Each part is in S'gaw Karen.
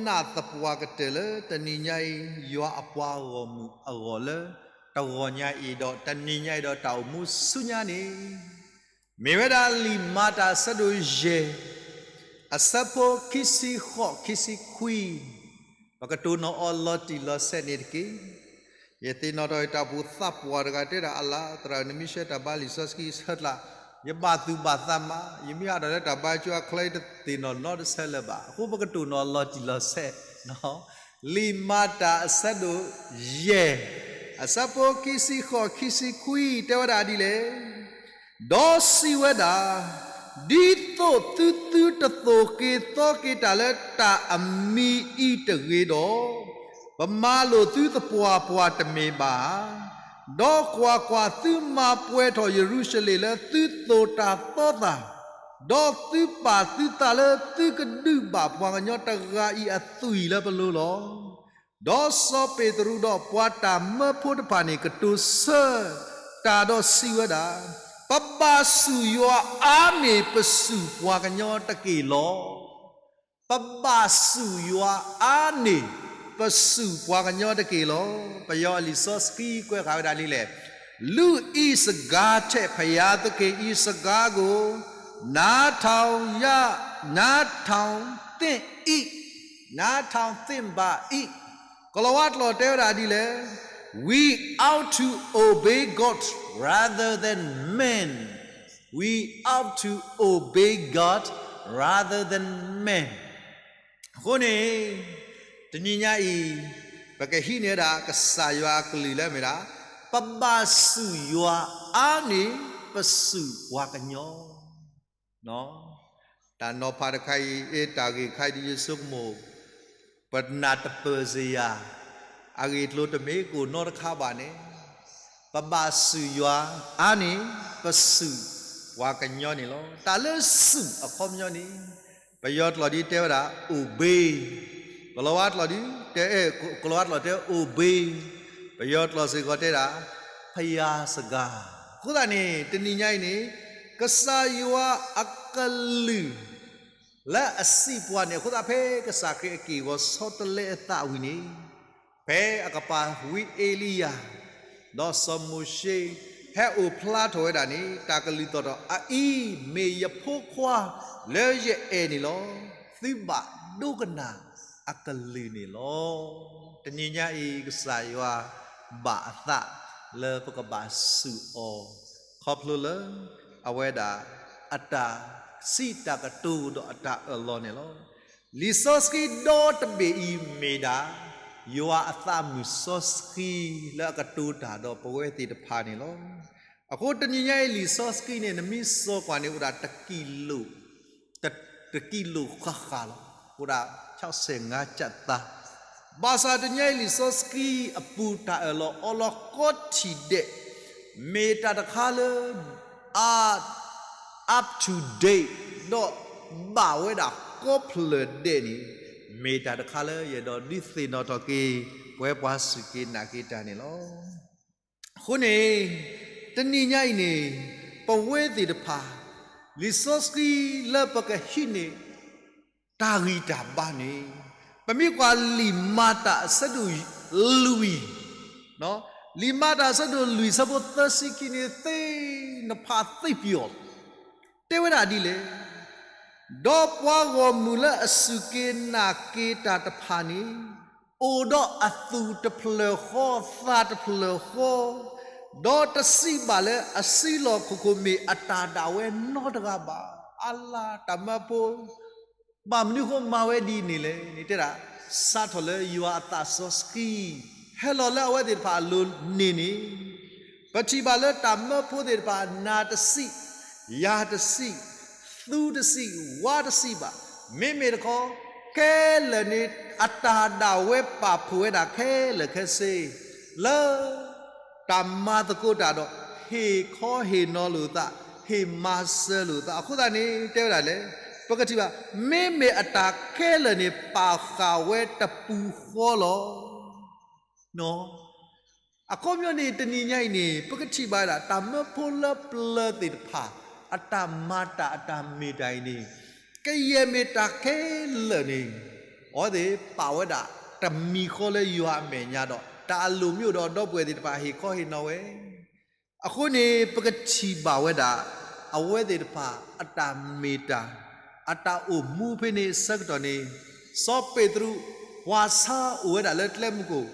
ပနာ်သပှၢ်ကတၢၢ်လၢတနံၤညါအံၤ ယွၤအပှၤဂီၢ်မုၢ်အဂီၢ်လၢ တဂီၤညါအံၤဒီးတနံၤညါအံၤဒီးတၢ်အိၣ်မူဆူညါန့ၣ် မ့ၢ်ဝဲဒၣ်လံာ်မၤတၢ်အဆၢဒိၣ်ယဲၢ် အဆၢဖိခံဆံဃိး ခံဆံခွံ ပကတိၤနီၣ်အီၤလီၤတံၢ်လီၤဆဲးန့ၣ်တက့ၢ်. ယသ့ၣ်နီၣ်ထီၣ်အံၤ တၢ်အိၣ်ဖှိၣ်သးပှၢ်တဂၤတဲဒၣ်အလၤ သရၣ်ဧၢ နမ့ၢ်ဆှၢတၢ်ဘါလံာ်စီဆှံဆၢကျါ ယဘၣ်သူၣ်ဘၣ်သးမး ယမ့ၢ်ဟးထီၣ်လၢတၢ်ဘါကၠိအချၢ ယတသ့ၣ်နီၣ်နီတဆၢလၢၤဘၣ်. အဃိပကတိၤနီၣ်လီၤတံၢ်လီၤဆဲး လံာ်မၤတၢ်အဆၢဒိၣ်ယဲၢ် အဆၢဖိခံဆံဃိး ခံဆံခွံ တဲဝဲဒၣ်ဒ်လဲၣ် ဒီးစံးဝဲဒၣ်, ဒ်သိးသုသုတသိၣ်က့ၤသီက့ၤတၢ်လၢတၢ်အမံၤအံၤတဂ့ၤဒီး, ပမၤလိာ်သုသပှၢ်ပှၢ်တမ့ၢ်ဘၣ်ဧါ. ဒီးကွၢ်ကွၢ်, သုမၤပှဲၤထီၣ်ယရူၤၡလ့ၣ်လၢသုသိၣ်တၢ်သီတၢ်, ဒီးသုပာ်သုသးလၢသုကဒုးဘၣ်ပှၤကညီတဂၤအံၤအသွံၣ်လၢပလိၤလီၤ. ဒီးစီၤပ့းတရူးဒီးပှၤတၢ်မၢဖိတဖၣ်န့ၣ် ကတိၤဆၢတၢ်ဒီးစံးဝဲဒၣ်, ပဘၣ်ဆူၣ်ယွၤအါန့ၢ်ပဆူၣ်ပှၤကညီတက့ၢ်လီၤ. ပဘၣ်ဆူၣ်ယွၤအါန့ၢ်ပဆူၣ်ပှၤကညီတက့ၢ်လီၤ. ပယီၤအလံာ်စီဆှံကွဲးဃာ်ဝဲဒၣ်ဒ်လဲၣ်, လုၢ်အံၤစကားထဲ့ ဘုရားသခင်အံၤစကားကို နားထောင်ရ, နားထောင်သင့် နားထောင်သင့်ပါ၏. ကလီၤဝါကျိာ်တဲဝဲဒၣ်ဒ်လဲၣ်, We ought to obey God rather than men. We ought to obey God rather than men. အဃိန့ၣ် တနံၤညါအံၤ ပကဟံးန့ၢ်ဝဲဒၣ် ကစၢ်ယွၤအကလုၢ်လၢအမ့ၢ်ဒၣ်, ပဘၣ်ဆူၣ်ယွၤအါန့ၢ်ပဆူၣ်ပှၤကညီ တၢ်နီၤဖးတခါအံၤ တၢ်ဂ့ၢ်တခါအံၤဒ်ယဆိကမိၣ်, ပနၢ်တပၢၢ်စ့ၢ်ယၤ, အဂ့ၢ်အကျိၤတမ့ၢ်ကအိၣ်နီတခါဘၣ်န့ၣ်, ပဘၣ်ဆူၣ်ယွၤအါန့ၢ်ပဆူၣ်ပှၤကညီန့ၣ်လီၤ. တၢ်လၢဆူၣ်အခီပညီန့ၣ်, ပယီၤကျိာ်ဒ်တဲဝဲဒၣ် obey, ကလီၤဝါကျိာ်ဒ်တဲ, ကလီၤဝါကျိာ်တဲ obey, ပယီၤကျိာ်စ့ၢ်ကီးတဲဒၣ် ဘုရားစကား. အဃိသတးန့ၣ် တနံၤညါအံၤန့ၣ် ကစၢ်ယွၤအကလုၢ် လၢအစံးပှၤန့ၣ် အဃိသတးဖဲကစၢ်ခရံာ်အက့ၢ်အဂီၤဆီတလဲအသးဝံၤန့ၣ်, ဖဲအကပၤဝံအ့လံယၤ, ဒီးစီၤမိၤၡ့ ဟဲအိၣ်ဖျါထီၣ်ဝဲဒၣ်န့ၣ် တၢ်ကလုၢ်သီၣ်ထီၣ် အအံၤမ့ၢ်ယဖိခွါလၢယအဲၣ်န့ၣ်လီၤ. သုဘၣ်ဒိကနၣ်အကလုၢ်န့ၣ်လီၤ. တနံၤညါအံၤ ကစၢ်ယွၤဘၣ်အသးလၢပကဘၣ်ဆူၣ်အီၤ ခီဖျိလၢ အဝဲဒၣ်အတၢ်စံးတၢ်ကတိၤဒီးအတၢ်အၢၣ်လီၤန့ၣ်လီၤ. လံာ်စီဆှံဒီတဘ့ၣ်အံၤမ့ၢ်ဒၣ် ယွၤအသးမုာ်စီဆှံလၢအကတိၤတၢ်ဒီးပဝဲသ့ၣ်တဖၣ်န့ၣ်လီၤ. အဃိတနံၤညါအံၤလံာ်စီဆှံန့ၣ် နမ့ၢ်စိာ်ကွၢ်န့ၣ် အိၣ်ဒၣ်တကံၢ်လိၣ် တ, တကံၢ်လိၣ်ဃၣ်ဃၣ်လီၤ. အိၣ်ဒၣ် ဆၢစဲၣ်ငါးကၠၣ်သး, ဘၣ်ဆၣ်တနံၤညါအံၤလံာ်စီဆှံအပူၤတၢ်အၢၣ်လီၤအီလီၤကီထံၣ်ဒဲး မ့ၢ်တၢ်တခါလၢ အ, up to date ဒီးဘၣ်ဝဲဒၣ်ကီဖျၢၣ်ဒဲးန့ၣ် မ့ၢ်တၢ်တခါလၢယအဲၣ်ဒိးဒုးသ့ၣ်နီၣ်ထီၣ်က့ၤ ပဝဲပှၤစူၢ်က့ၤနာ်က့ၤတၢ်န့ၣ်လီၤ. အဃိန့ၣ် တနံၤညါအံၤန့ၣ် ပဝဲသ့ၣ်တဖၣ် လံာ်စီဆှံလၢပကဟံးန့ၢ် တၢ်ဂံၢ်တၢ်ဘါန့ၣ် ပမ့ၢ်ကွၢ်လံာ်မၤတၢ်အဆၢဒိၣ်လွံၢ်, လံာ်မၤတၢ်အဆၢဒိၣ်လွံၢ် ဆၢဖိသၢဆံခံန့ၣ် သ့ၣ်နဖးသ့ပျီၤ, တဲဝဲဒၣ်ဒ်လဲၣ်, ဒီးပှၤဂီၢ်မုၢ်လၢအစူၢ်က့ၤနာ်က့ၤတၢ်တဖၣ်န့ၣ် အိၣ်ဒီးအသူၣ်တဖျၢၣ်ဃီ သးတဖျၢၣ်ဃီ, ဒီးတစံးဘၣ်လၢအစံးလီၢ်ခိၣ်ခိၣ်မ့ၢ်အတၢ်ဒၣ်ဝဲနီတဂၤဘၣ်. အလၤတၢ်မၢဖိ ဘၣ်မနုၤဃိမၤဝဲဒ်န့ၣ်လဲၣ်န့ၣ် တဲဒၣ် စးထီၣ်လၢယွၤအသးစီဆှံ ဟဲလီၤလၢအဝဲသ့ၣ်တဖၣ်အလိၤန့ၣ်န့ၣ် ပထံၣ်ဘၣ်လၢတၢ်မၢဖိသ့ၣ်တဖၣ် နၤတစံး, ယၤတစံး, သူတစံး, ဝၤတစံးဘၣ်. မ့မ့ၢ်တခီ ခဲလၢာ်န့ၣ် အတၢ်ဒၣ်ဝဲပာ်ဖှိၣ်ဝဲဒၣ်ခဲလၢာ်ခဲဆ့ လၢ တၢ်မၤသကိးတၢ်ဒီး ဟ့ၣ်ခီဟ့ၣ်နီၤလိာ်သး, ဟ့ၣ်မၤစၢၤလိာ်သး. အဃိသတးန့ၣ် တဲဝဲဒၣ်လဲၣ်, ပကထံၣ်ဘၣ် မ့မ့ၢ်အတၢ်ခဲလၢာ်န့ၣ် ပာ်ဃာ်ဝဲတပူၤဃီလီၤ. အခီပညီန့ၣ် တနံၤညါအံၤန့ၣ် ပကထံၣ်ဘၣ်ဝဲဒၣ် တၢ်မၢဖိလၢပျၢၤသ့ၣ်တဖၣ် အတၢ်မၤတၢ်အတၢ်မ့ၢ်တၢ်အံၤန့ၣ် ကယဲၢ်မ့ၢ်တၢ်ခဲလၢာ်န့ၣ် အဝဲသ့ၣ်ပာ်ဝဲဒၣ်တမံၤဃီလၢယွၤအမဲာ်ညါဒီး တၢ်အလိၣ်မ့ၢ်အိၣ်ဒီးဒီပုၢ်ဝဲၢ်သ့ၣ်တဖၣ်ဟ့ၣ်ခီဟ့ၣ်နီၤဝဲ. အဃိန့ၣ် ပကထံၣ်ဘၣ်ဝဲဒၣ် အဝဲသ့ၣ်တဖၣ်အတၢ်မ့ၢ်တၢ် အတၢ်အိၣ်မူဖဲန့ၣ်အဆၢကတီၢ်န့ၣ် စီၤပ့းတရူး ပှၤဆါအိၣ်ဝဲဒၣ်လၢကျဲမုၢ်ခိၣ်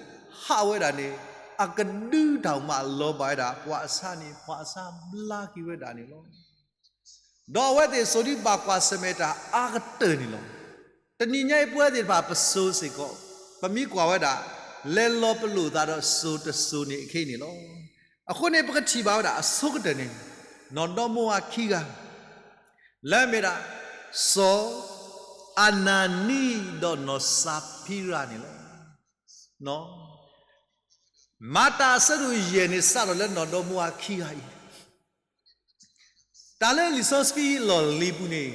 ဟးဝဲဒၣ်န့ၣ် အကဒုတၢ်မးလီၤဘၣ်ဝဲဒၣ် ပှၤအဆါန့ၣ် ပှၤအဆါဘျါက့ၤဝဲဒၣ်န့ၣ်လီၤ. ဒီးအဝဲသ့ၣ်စိာ်ဒံးဘၣ်ကွၢ်ဆၢၣ်မဲာ်တၢ်အါကတၢၢ်န့ၣ်လီၤ. တနံၤညါအံၤပဝဲသ့ၣ်တဖၣ်ပစိၤစ့ၢ်ကီး ပမ့ၢ်ကွၢ်ဝဲဒၣ် လဲၤလီၤပလိာ်သးဒီးစိၤတစိၤန့ၣ်အခဲအံၤန့ၣ်လီၤ. အဃိန့ၣ် ပကထံၣ်ဘၣ်ဝဲဒၣ်အဆိကတၢၢ်န့ၣ် နီၢ်ဒီမါဝၤခံဂၤ လၢအမ့ၢ်ဒၣ် စီၤအနနံဒီးနီၢ်စဖံရၤန့ၣ်လီၤ. မၤတၢ်အဆၢဒိၣ်ယဲၢ်န့ၣ် စးထီၣ်လၢနီၢ်ဒီမါဝၤခံဂၤအံၤ တၢ်လၢလံာ်စီဆှံအလီၢ်လံၤပူၤန့ၣ်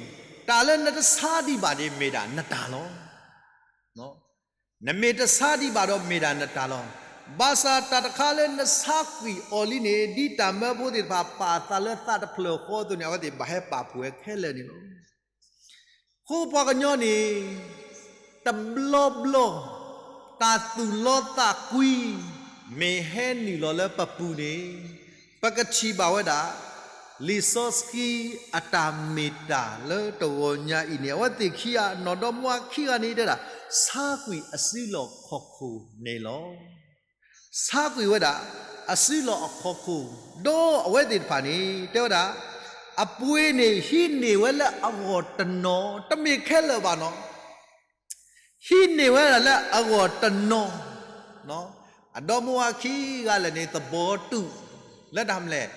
တၢ်လၢနတဆါဒံးဘၣ်န့ၣ် မ့ၢ်ဒၣ်နတၢ်လီၤ. နမ့ၢ်တဆါဒံးဘၣ်ဒီးမ့ၢ်ဒၣ်နတၢ်လီၤ. ဘၣ်ဆၣ်တၢ်တခါလၢနဆါကွံာ်အီၤလံန့ၣ် ဒ်တၢ်မၢဖိသ့ၣ်တဖၣ်ပာ်အသးလၢသးတဖျၢၣ်ဃီအသိးန့ၣ် အဝဲသ့ၣ်ဘၣ်ဟဲပာ်ဖှိၣ်ဝဲခဲလၢာ်န့ၣ်လီၤ. အဃိပှၤကညီန့ၣ် တဘျီဘျီ တၢ်သူၣ်လီသးကွံ မ့ၢ်ဟဲနုာ်လီၤလၢပပူၤန့ၣ် ပကထံၣ်ဘၣ်ဝဲဒၣ် လံာ်စီဆှံအတၢ်မ့ၢ်တၢ်လၢတဂီၤညါအံၤန့ၣ် အဝဲသ့ၣ်ခံဂၤ နီၢ်ဒီမါဝၤခံဂၤန့ၣ်တဲဒၣ် ဆါကွံာ်အစုလီၢ်ခီၣ်ခိၣ်န့ၣ်လီၤ. ဆါကွံာ်ဝဲဒၣ် အစုလီၢ်အခီၣ်ခိၣ် ဒီးအဝဲသ့ၣ်တဖၣ်န့ၣ် တဲဝဲဒၣ် အပှ့ၤန့ၣ် ဟံးန့ၢ်ဝဲလၢအဂီၢ်တနီၤ တမ့ၢ်ခဲလၢာ်ဘၣ်နီၤ ဟံးန့ၢ်ဝဲဒၣ်လၢအဂီၢ်တနီၤ, အဒီမါဝၤခံဂၤလဲၣ်န့ၣ် သဘီတူၢ် လၢတၢ်မနုၤလဲၣ်,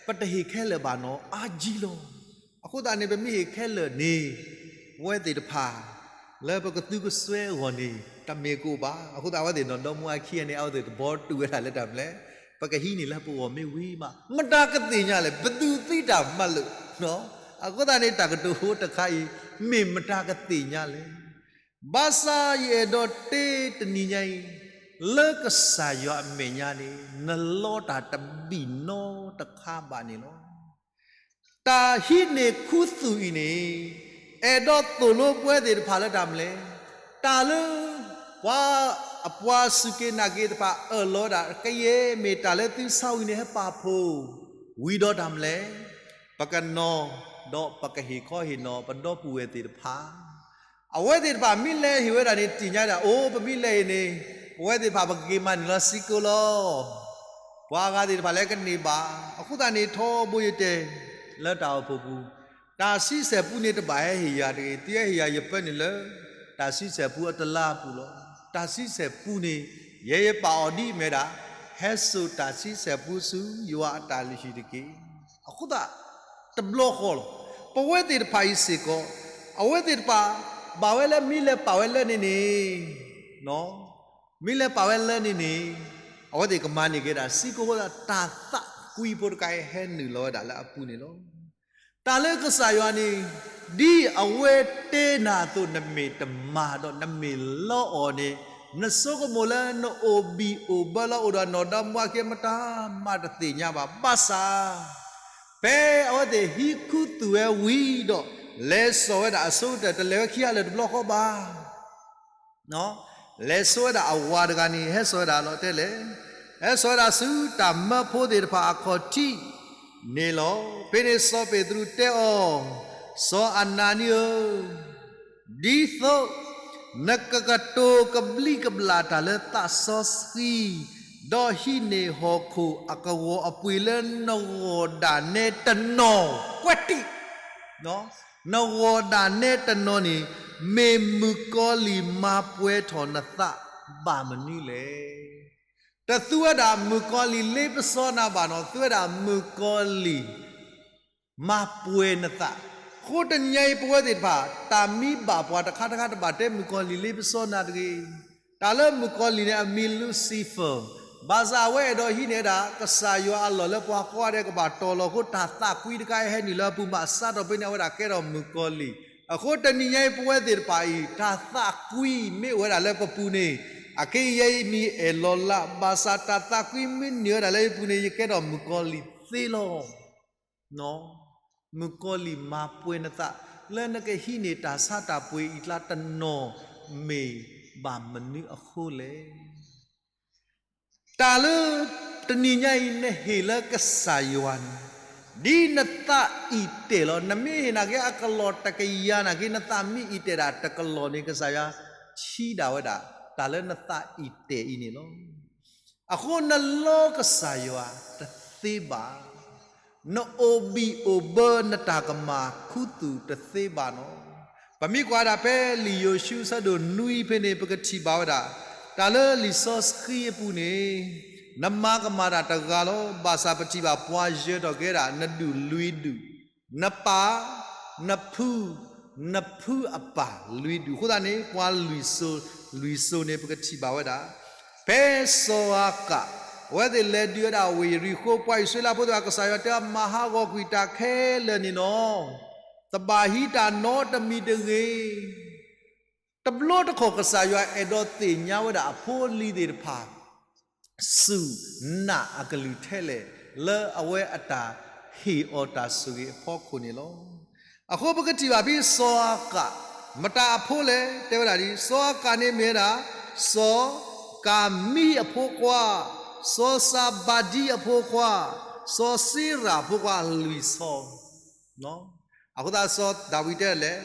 ပတဟ့ၣ်ခဲလၢာ်ဘၣ်နီၤ အါကံလီၤ. အဃိသတးန့ၣ် ပမ့ၢ်ဟ့ၣ်ခဲလၢာ်န့ၣ် ပဝဲသ့ၣ်တဖၣ် လၢပကသူကစွဲအဂီၢ်န့ၣ် တမ့ၢ်ကအိၣ်ဘၣ်. အဃိသတး အဝဲသ့ၣ်နီၢ်ဒီမါဝၤခံဂၤန့ၣ် အဝဲသ့ၣ်သဘီတူၢ်ဝဲဒၣ်လၢတၢ်မနုၤလဲၣ်, ပကဟံးန့ၢ်လၢပဂီၢ်မ့ၢ်ဝံၤမး မတၤကသ့ၣ်ညါလဲၣ်, ပသူသံတၢ်မၤလိာ် အဃိသတးန့ၣ် တၢ်ကတိၤဖိတခါအံၤ မ့ၢ်မတၤကသ့ၣ်ညါလဲၣ်. ဘၣ်ဆၣ်ယအဲၣ်ဒိးတဲတနံၤညါအံၤ လၢကစၢ်ယွၤအမဲာ်ညါန့ၣ် နလီတၢ်တဘံၣ်နီတခါဘၣ်န့ၣ်လီၤ. တၢ်ဟံးန့ၢ်ခူသူၣ်အံၤန့ၣ် အဲၣ်ဒိးသိၣ်လိပဝဲသ့ၣ်တဖၣ်လၢတၢ်မနုၤလဲၣ်, တၢ်လၢ ပှၤအပှၤစူၢ်က့ၤနာ်က့ၤတဖၣ်အၢၣ်လီၤဝဲဒၣ် ကယဲၢ်မ့ၢ်တၢ်လၢသုဆါဝံၤန့ၣ် ဟဲပာ်ဖှိၣ် ဝံၤဒီးတၢ်မနုၤလဲၣ်, ပကနီၤ ဒီးပကဟ့ၣ်ခီဟ့ၣ်နီၤ ပဒီပုၢ်ဝဲၢ်သ့ၣ်တဖၣ် အဝဲသ့ၣ်တဖၣ်မ့ၢ်လဲၤဟ့ၣ်ဝဲဒၣ်န့ၣ် တသ့ၣ်ညါဒၣ် အိၣ် ပမ့ၢ်လဲၤဟ့ၣ်န့ၣ် ပဝဲသ့ၣ်တဖၣ်ပကက့ၤမၤန့ၢ်လီၤစ့ၢ်ကီးလီၤ. ပှၤဂၤသ့ၣ်တဖၣ်လၢကန့ၢ်ဘၣ်. အဃိသတးန့ၣ် ထီဘိယတဲ လၢတၢ်အိၣ်ဖှိၣ်ပူၤ တၢ်ဆံဆဲၣ်ပူန့ၣ်တဘၣ်ဟဲဟ့ၣ်ယၤတဂ့ၤ, သုဟဲဟ့ၣ်ယၤယပၢနုာ်လၢ တၢ်ဆံဆဲၣ်ပူအတလါအပူၤလီၤ. တၢ်ဆံဆဲၣ်ပူန့ၣ် ယဲယပာ်အီၤဒ်အမ့ၢ်ဒၣ် ဟဲစိာ်တၢ်ဆံဆဲၣ်ပူဆူယွၤအတၢ်လုၢ်ဟံၣ်တက့ၢ်. အဃိသတး တဘျီဃီလီၤ. ပဝဲသ့ၣ်တဖၣ်အံၤစ့ၢ်ကီး အဝဲသ့ၣ်တဖၣ် ဘၣ်ဝဲလၢမ့ၢ်လဲၤပာ်ဝဲလၢန့ၣ်န့ၣ် မ့ၢ်လဲၤပာ်ဝဲလၢန့ၣ်န့ၣ် အဝဲသ့ၣ်ကမၤန့ၢ်က့ၤဒၣ်စ့ၢ်ကီးအဃိသတး တၢ်သးကွံဖိတခါအံၤဟဲနုာ်လီၤဝဲဒၣ်လၢအပူၤန့ၣ်လီၤ. တၢ်လၢကစၢ်ယွၤန့ၣ် ဒ်အဝဲတဲနၤအသိး နမ့ၢ်တမၤဒီးနမ့ၢ်လီအီၤန့ၣ် နဆိကမိၣ်လၢနအိၣ်ဘံၣ်အိၣ်ဘၢလၢအိၣ်ဒီးနီၢ်ဒီမါဝၤခံဂၤ မတၤမးတသ့ၣ်ညါဘၣ်. ဘၣ်ဆၣ် ဖဲအဝဲသ့ၣ်ဟံးခူသူၣ်ဝဲဝံၤဒီး လဲၤစိာ်ဝဲဒၣ်အဆိကတၢၢ် တလဲၤဝဲခံဂၤလၢာ်တဘျီဃီဘၣ် လဲၤစိာ်ဝဲဒၣ်အဝၤတဂၤန့ၣ် ဟဲစိာ်ဝဲဒၣ်လီၤတဲလဲၣ်, ဟဲစိာ်ဝဲဒၣ်ဆူတၢ်မၢဖိသ့ၣ်တဖၣ်အခီၣ်ထံးန့ၣ်လီၤ. ဖဲန့ၣ်စီၤပ့းတရူးတဲအီၤ, စီၤအနနံဧၢ, ဒ်သိး နကကတိၤကဘျံးကဘျၣ်တၢ်လၢသးစီဆှံ, ဒီးဟံးန့ၢ်ဟီၣ်ခိၣ်အကဝီၤအပှ့ၤလၢနဂီၢ်ဒၣ်နဲတနီၤ, ကွဲးတံၢ် နဂီၢ်ဒၣ်နဲတနီၤန့ၣ် မ့ၢ်မုၣ်ကီၤလံၢ်မၤပှဲၤထီၣ်နသးဘၣ်မနုၤလဲၣ်. တသူဝဲဒၣ်မုၣ်ကီၤလံၢ်လ့ပစီနၤဘၣ်နီၤ, သူဝဲဒၣ်မုၣ်ကီၤလံၢ် မၤပှဲၤနသး. အဃိတနံၤညါအံၤ ပဝဲသ့ၣ်တဖၣ် တၢ်မံဘၣ်ပှၤတခါတခါ တဘၣ်တဲမုၣ်ကီၤလံၢ်လ့ပစီနၤတဂ့ၤ. တၢ်လၢမုၣ်ကီၤလံၢ်န့ၣ် အမံၤ Lucifer, ဘၣ်ဆၣ်အဝဲအဲၣ်ဒိးဟံးန့ၢ်ဝဲဒၣ် ကစၢ်ယွၤအလီၢ်လၢပှၤကိးဂၤဒဲးကဘၣ်တီၤလီၤအဃိ တၢ်သးကွံတခါအံၤဟဲနုာ်လၢအပူၤမး စးထီၣ်ဖဲန့ၣ် အဝဲဒၣ်ကဲထီၣ်မုၣ်ကီၤလံၢ်. အဃိတနံၤညါအံၤ ပဝဲသ့ၣ်တဖၣ်အံၤ တၢ်သးကွံမ့ၢ်အိၣ်ဝဲဒၣ်လၢပပူၤန့ၣ် အခဲအံၤယဲအံၤမ့ၢ်အဲၣ်လီၤလး, ဘၣ်ဆၣ်တၢ်သးကွံမ့ၢ်နုာ်ဝဲဒၣ်လၢယပူၤန့ၣ် ယကဲထီၣ်မုၣ်ကီၤလံၢ်သ့လီၤ. မုၣ်ကီၤလံၢ်မၤပှဲၤနသး လၢနကဟံးန့ၢ်တၢ်ဆါတၢ်ပှ့ၤအံၤကျါတနီၤ, မ့ၢ်ဘၣ်မနုၤအဃိလဲၣ်. တၢ်လၢတနံၤညါအံၤ နဟ့ၣ်လၢကစၢ်ယွၤန့ၣ်, ဒ်နသးအံၣ်တဲာ်လီၤ. နမ့ၢ်ဟ့ၣ်နာ်က့အကလီၢ်တကယၤနာ်က့ နသးမ့ၢ်အံၣ်တဲာ်ဒၣ်တကလီၢ်န့ၣ် ကစၢ်ယွၤထံၣ်ဒၣ်ဝဲဒၣ် တၢ်လၢနသးအံၣ်တဲာ်အံၤန့ၣ်လီၤ. အဃိနလီကစၢ်ယွၤတသ့ဘၣ်. နအိၣ်ဘံၣ်အိၣ်ဘၢနတၢ်ကမၣ်ခူသူၣ်တသ့ဘၣ်နီၤ. ပမ့ၢ်ကွၢ်ဒၣ်ဖဲလံာ်ယိၤၡူအဆၢဒိၣ်နွံဖဲန့ၣ် ပကထံၣ်ဘၣ်ဝဲဒၣ် တၢ်လၢလံာ်စီဆှံအပူၤန့ၣ် နမၤကမၣ်တၢ်တဂၤလီၤ. ဘၣ်ဆၣ်ပထံၣ်ဘၣ်ပှၤယၢၤထီၣ်က့ၤဒၣ် နဒူၣ်လွံၢ်ဒူၣ်, နပၢ်, နဖု, နဖုအပၢ်လွံၢ်ဒူၣ်. အဃိသတးန့ၣ် ပှၤလွံၢ်စိၤ, လွံၢ်စိၤန့ၣ် ပကထံၣ်ဘၣ်ဝဲဒၣ် ဖဲစီၤအၤကၣ် အဝဲသ့ၣ်လဲၤဒုးဝဲဒၣ်ဝ့ၢ်ယရံၣ်ဃိၤ, ပှၤအံၣ်စရ့လးဖိသ့ၣ်တဖၣ် ကစၢ်ယွၤတဲ မၤဟးဂီၤကွံာ်တၢ်ခဲလၢာ်န့ၣ်လီၤ. တဘၣ်ဟံးတၢ်နီတမံၤတဂ့ၤ. တဘျီတခီၣ် ကစၢ်ယွၤအဲၣ်ဒိးသ့ၣ်ညါဝဲဒၣ်အဖိအလံၤသ့ၣ်တဖၣ် စူၢ်နာ်အကလုၢ်ထဲလဲၣ် လၢအဝဲအတၢ်ဟ့ၣ်အီၤတၢ်ဆိၣ်ဂ့ၤအဖီခိၣ်န့ၣ်လီၤ. အဃိပကထံၣ်ဘၣ်ဖဲစီၤအၤကၣ် မတၤအဖိလဲၣ် တဲဝဲဒၣ်ဒ် စီၤအၤကၣ်န့ၣ်မ့ၢ်ဝဲဒၣ် စီၤကၤမံအဖိခွါ, စီၤစၤဘၤဒံအဖိခွါ, စီၤစ့ရၣ်အဖိခွါလွံၢ်စီၤ အဃိသတးစီၤဒၤဝံးတဲဒ်လဲၣ်,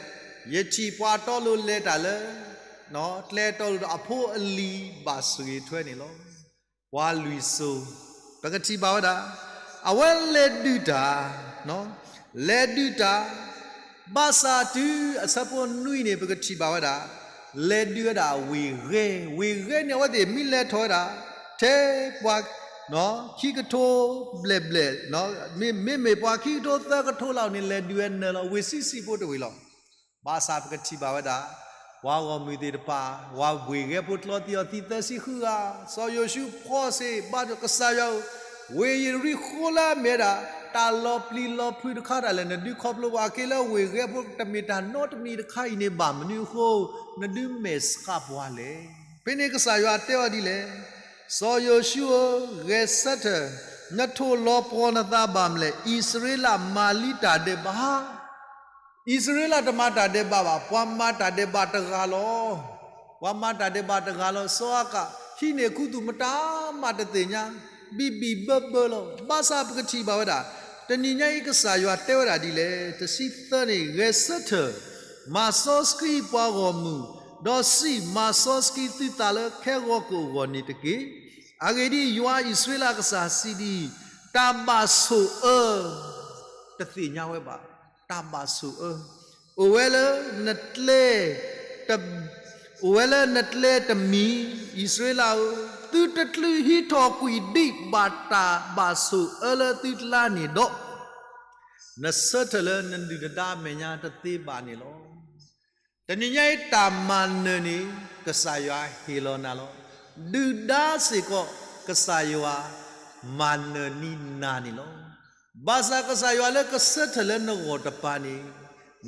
ယထံၣ်ပှၤတီလိၤလဲၤတၢ်လၢ ကျဲတီလိၤဒီးအဖိအလံၤဘၣ်ဆိၣ်ဂ့ၤထွဲန့ၣ်လီၤ. ပှၤလွံၢ်စိၤ ပကထံၣ်ဘၣ်ဝဲဒၣ် အဝဲလဲၤဒုးတၢ်, လဲၤဒုးတၢ်, ဘၣ်ဆၣ်တုၤအဆၢဖိနွံန့ၣ် ပကထံၣ်ဘၣ်ဝဲဒၣ် လဲၤဒုးဝဲဒၣ်ဝ့ၢ်ဂဲၤ, ဝ့ၢ်ဂဲၤန့ၣ် အဝဲသ့ၣ်မ့ၢ်လဲၤထီၣ်ဝဲဒၣ် ထဲပှၤ ခံကထိဘျဲၣ်ဘျဲၣ်, မ့မ့ၢ်ပှၤခံကထိသၢကထိလီၤန့ၣ် လဲၤဒုးဝဲနၢၤလီၤ ဝ့ၢ်ဆံးဆံးဖိတဝ့ၢ်လီၤ. ဘၣ်ဆၣ်ပကထံၣ်ဘၣ်ဝဲဒၣ် ပှၤဂီၢ်မုၢ်သ့ၣ်တဖၣ် ပှၤဝ့ၢ်ဂဲၤဖိကျီသံအီၤသံသၢဆံဃုဂၤ, စီၤယိၤၡူဖီၣ်စ့ၢ်ဘါကစၢ်ယွၤဧၢ, ဝ့ၢ်ယရံၣ်ဃိၤလၢအမ့ၢ်ဝဲဒၣ် တၢ်လီၤပျံၤလီၤဖုးတခါတၢ်လဲၣ်, နဒုးခီဖျိပှၤအက့လၢဝ့ၢ်ဂဲၤဖိတမ့ၢ်တၢ်နီတမံၤတခါအံၤန့ၣ် ဘၣ်မနုၤအဃိ နဒုးမဲာ်ဆှးပှၤလဲၣ်. ဖဲန့ၣ်ကစၢ်ယွၤတဲအီၤဒ်လဲၣ်, စီၤယိၤၡူဧၢ, ဂဲၤဆၢထၢၣ်, နထိၣ်လီၤပှီၢ်နသးဘၣ်မနုၤလဲၣ်, အံၣ်စရ့လးမၤလံတၢ်ဒဲးဘး အံၣ်စရ့လးတမၤတၢ်ဒဲးဘးဘၣ်, ပှၤမၤတၢ်ဒဲးဘးတဂၤလီၤ. ပှၤမၤတၢ်ဒဲးဘးတဂၤလီၤ. စီၤအၤကၣ် ဟံးန့ၢ်ခူသူၣ်မတၤမးတသ့ၣ်ညါ, ဘံၣ်ဘံၣ်ဘၢဘၢလီၤ. ဘၣ်ဆၣ်ပကထံၣ်ဘၣ်ဝဲဒၣ် တနံၤညါအံၤကစၢ်ယွၤတဲဝဲဒၣ်ဒ်လဲၣ်, တဆံသၢန့ၣ် ဂဲၤဆၢထၢၣ်, မၤစီဆှံပှၤဂီၢ်မုၢ်, ဒီးစံး, မၤစီဆှံသုသးလၢခဲဂီၤကအိၣ်ဂီၢ်န့ၣ်တက့ၢ်. အဂ့ၢ်ဒ်အံၤ, ယွၤအံၣ်စရ့လးကစၢ်စံးဒ်အံၤ, တၢ်ဘၣ်ဆိၣ်အၢ တသ့ၣ်ညါဝဲဘၣ်, တၢ်ဘၣ်ဆိၣ်အၢ အိၣ်ဝဲလၢနကျဲ, အိၣ်ဝဲလၢနကျဲတမံၤ, အံၣ်စရ့လးဧၢ, သုတချုးဟံးထီၣ်ကွံာ်ဒံးဘၣ်တၢ်ဘၣ်ဆိၣ်အၢလၢသုကျါန့ၣ်ဒီး, နဆၢထၢၣ်လၢနဒုၣ်နဒါအမဲာ်ညါတသ့ဘၣ်န့ၣ်လီၤ. တနံၤညါအံၤတၢ်မၤနၢၤန့ၣ် ကစၢ်ယွၤဟ့ၣ်လီၤနၤလီၤ. ဒုၣ်ဒါစ့ၢ်ကီး ကစၢ်ယွၤမၤနၢၤန့ၢ်နၤန့ၣ်လီၤ. ဘၣ်ဆၣ်ကစၢ်ယွၤလၢကဆၢထၢၣ်လၢနဂီၢ်တပၤန့ၣ်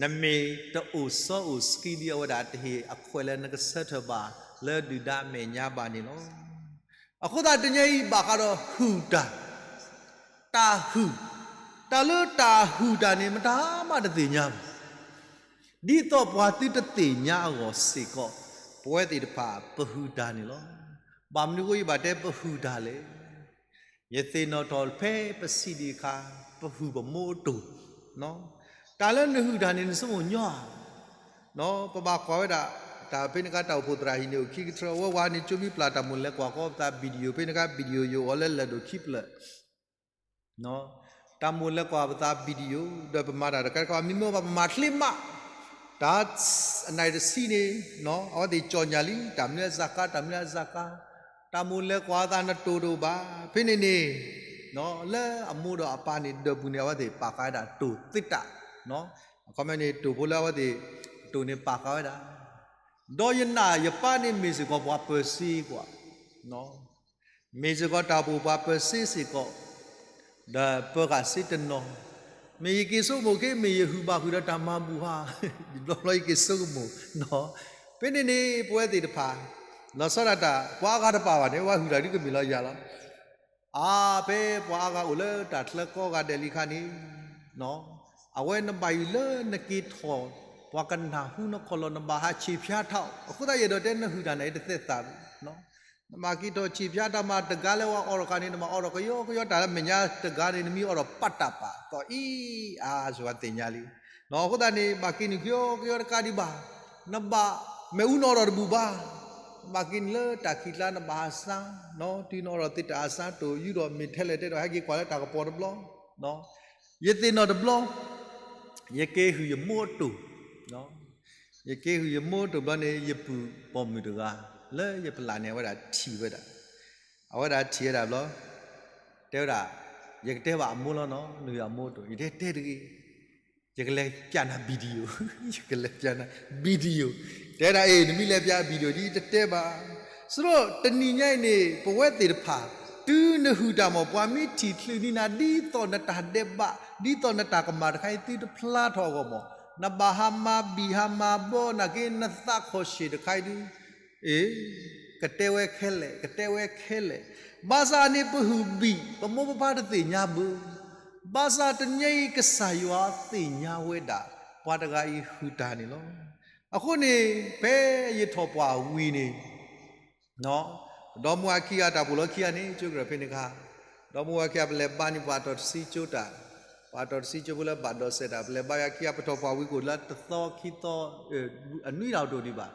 နမ့ၢ်တအိၣ်စီအိၣ်ဆှံဒံးအဝဲဒၣ်တဟ့ၣ်အခွဲးလၢနကဆၢထၢၣ်ဘၣ်လၢဒုၣ်ဒါအမဲာ်ညါဘၣ်န့ၣ်လီၤ. အဃိသတးတနံၤညါအံၤဘၣ်ဃးဒီးဟုၣ်တၢ်, တၢ်ဟုၣ်, တၢ်လၢတၢ်ဟုၣ်တၢ်န့ၣ် မတၤမးတသ့ၣ်ညါဘၣ်. ဒ်သိးပှၤသုတသ့ၣ်ညါအဂီၢ်စ့ၢ်ကီး ပဝဲသ့ၣ်တဖၣ်ပဟုၣ်တၢ်န့ၣ်လီၤ. ဘၣ်မနုၤအဃိယဘၣ်တဲပဟုၣ်တၢ်လဲၣ်. ယသ့ၣ်နီၣ်ထီၣ်ဖဲပဆံးဒံးအခါ ပဟုၣ်ပမိၢ်အတိၢ်, တၢ်လၢနဟုၣ်တၢ်န့ၣ် နဆိကမိၣ်ညီဧါ. ပဘၣ်ကွၢ်ဝဲဒၣ် တၢ်ဖဲန့ၣ်အခါ တၢ်အိၣ်ဖှိၣ်သရၣ်ဟံးန့ၢ်အိၣ်ခံကထြၢ အဝဲဝၤန့ၣ် ကၠိမံပျၢ်တၢ်မိၣ်လဲၤကွၢ်ဃီပသး video ဖဲန့ၣ်အခါ video ယအိၣ်အီၤလၢလၢၢ်ဒိၣ်ခံဖျၢၣ် တၢ်မိၣ်လဲၤကွၢ်ပသး video ဒီးပမၤတၢ်တခါတခါ မ့မ့ၢ်ဘၣ်ပမၤချ့မး, တၢ်အနၣ်ရံၣ်တဆံန့ၣ် အဝဲသ့ၣ်ကၠီၣ်ညၣ်လံ တၢ်မနုၤအစၢ်ကါ တၢ်မနုၤအစၢ်ကါ, တၢ်မိၣ်လဲၤကွၢ်အသးနတိၢ်တအိၣ်ဘၣ်. ဖဲန့ၣ်န့ၣ် လၢအမိၢ်ဒီးအပၢ်န့ၣ် ဒၢးပူၤန့ၣ် အဝဲသ့ၣ်ပာ်ဃာ်ဝဲဒၣ်တိၢ်သ့တၢ်, အခီပညီန့ၣ် တိၢ်ဖိလၢအဝဲသ့ၣ် တိၢ်န့ၣ်ပာ်ဃာ်ဝဲဒၣ် ဒီးယနာ်ယပၢ်န့ၣ်မ့ၢ်စ့ၢ်ကီးပှၤပၢၤစ့ကွၢ်, မ့ၢ်စ့ၢ်ကီးတၢ်အိၣ်ဖှိၣ်ပှၤပၢၤစ့စ့ၢ်ကီး, ဒီးပၢၤဃာ်စ့တနီၤ, မ့ၢ်ယက့ၤဆိကမိၣ်က့ၤ မ့ၢ်ယဟုၣ်ဘၣ်ဟုၣ်ဒီးတၢ်မၤဘူၣ်ဟါ, တဘျီဘျီယက့ၤဆိကမိၣ်, ဖဲန့ၣ်န့ၣ် ပဝဲသ့ၣ်တဖၣ် လီၤဆီဒၣ်တၢ် ပှၤအါဂၤတပာ်ဘၣ်န့ၣ် ဝဲဟုၣ်တၢ်ဒ်ကမ့ၢ်လီၤယၤလီၤ. အါ ဖဲပှၤအါဂၤအိၣ်လၢတၢ်ချၢကီဂၤဒဲးလံခါန့ၣ်, အဝဲနဘၣ်ယိၣ်လၢနက့ၤထီၣ် ပှၤကနၢ်ဟူနခီၣ်လီၢ် နဘၣ်ဟးဆံးဖျါထီၣ်, အဃိသတးယအဲၣ်ဒိးတဲနဟုၣ်တၢ်န့ၣ် တသဲးသးဘၣ်. နဘၣ်က့ၤထီၣ်ဆံးဖျါတၢ်မၤတဂၤလၢပှၤအိးထီၣ်ဃာ်န့ၣ် နဘၣ်အိးထီၣ်ကယီကယီတၢ်လၢမဲာ်ညါတဂၤန့ၣ် နမ့ၢ်အိးထီၣ်ပာ်တၢ်ပာ်သီအံၤ အါစၢၤဝဲသ့ၣ်ညါလံ. အဃိသတးန့ၣ် ဘၣ်က့ၤနုာ်ကယီကယီတကးဒံးဘၣ်. နဘၣ်မ့ၣ်အူနအိးထီၣ်တဘူၣ်ဘၣ်. နဘၣ်က့ၤနုာ်လၢတၢ်ခံးကျါ နဘၣ်ဟးစၢ်, တုၤနအိးထီၣ်သ့ၣ်တၢ်အစၢ်တိၢ်ယူၢ်ဒီးမ့ၢ်ထဲလဲၣ်တဲဒီး ဟဲက့ၤကွၢ်လၢတၢ်ကပီၤတဘျီ ယသ့ၣ်နီၣ်တဘျီ, ယက့ၤဟုၣ်ယမိၢ်အတိၢ်, ယက့ၤဟုၣ်ယမိၢ်အတိၢ်ဘျီန့ၣ် ယပုၢ်ပိာ်မုၣ်တဂၤ လၢယပလၢ်န့ၣ် အဝဲဒၣ်ထံၣ်ဝဲဒၣ်, အဝဲဒၣ်ထံၣ်ဝဲဒၣ်ဘျီ, တဲဝဲဒၣ်, ယကတဲဘၣ်အမိၢ်လီၤနီၤ, နဟုၣ်အမိၢ်အတိၢ်, ယတဲတဲတဂ့ၤ ယကလဲၤပျၢ်နၤ video, ယကလဲၤပျၢ်နၤ video, တဲဒၣ်အ့ၣ် နမ့ၢ်လဲၤပျၢ် video ဒ်ယတတဲဘၣ်. ဆိဒီးတနံၤညါအံၤန့ၣ် ပဝဲသ့ၣ်တဖၣ် တုၤနဟုၣ်တၢ်မ့ၢ် ပှၤမ့ၢ်ထံၣ်ချုးန့ၢ်နၤ ဒ်သိးနတၢ်ဒဲးဘး ဒ်သိးနတၢ်ကမၣ်တခါအံၤ သုတဖျါထီၣ်အဂီၢ်မ့ၢ် နဘၣ်ဟးမၤဘံၣ်ဟးမၤဘီ နာ်က့ နသးခီၣ်ဆံးတခါအံၤဒုး အ့ၣ်, ကတဲဝဲခဲလၢာ်, ကတဲဝဲခဲလၢာ်. ဘၣ်ဆၣ်န့ၣ် ပဟုၣ်ဘံၣ် ပမိၢ်ပပၢ်တသ့ၣ်ညါဘၣ်. ဘၣ်ဆၣ်တနံၤညါအံၤ ကစၢ်ယွၤသ့ၣ်ညါဝဲဒၣ် ပှၤတဂၤအံၤဟုၣ်တၢ်န့ၣ်လီၤ. အဃိန့ၣ် ဖဲယထီၣ်ပှၢ်ဝံၤန့ၣ် ဒီမါဝၤခံဂၤ တၢ်ပူၤလီၢ်ခံဂၤန့ၣ် ကၠိကရၢၢ်ဖဲန့ၣ်ခါ, ဒီမါဝၤခံဂၤ ပလဲၤဘါန့ၢ်ပှၤတီၢ်တဆံကၠိတၢ်, ပှၤတီၢ်တဆံကၠိဖိလၢဘၣ်ဒိးစဲးတၢ် ပလဲၤဘါယၤခံဂၤ ပထီၣ်ပှၢ်ဝံၤကိာ်လၢတသီခံသီ အနွံတၢ်တအိၣ်ဒံးဘၣ်.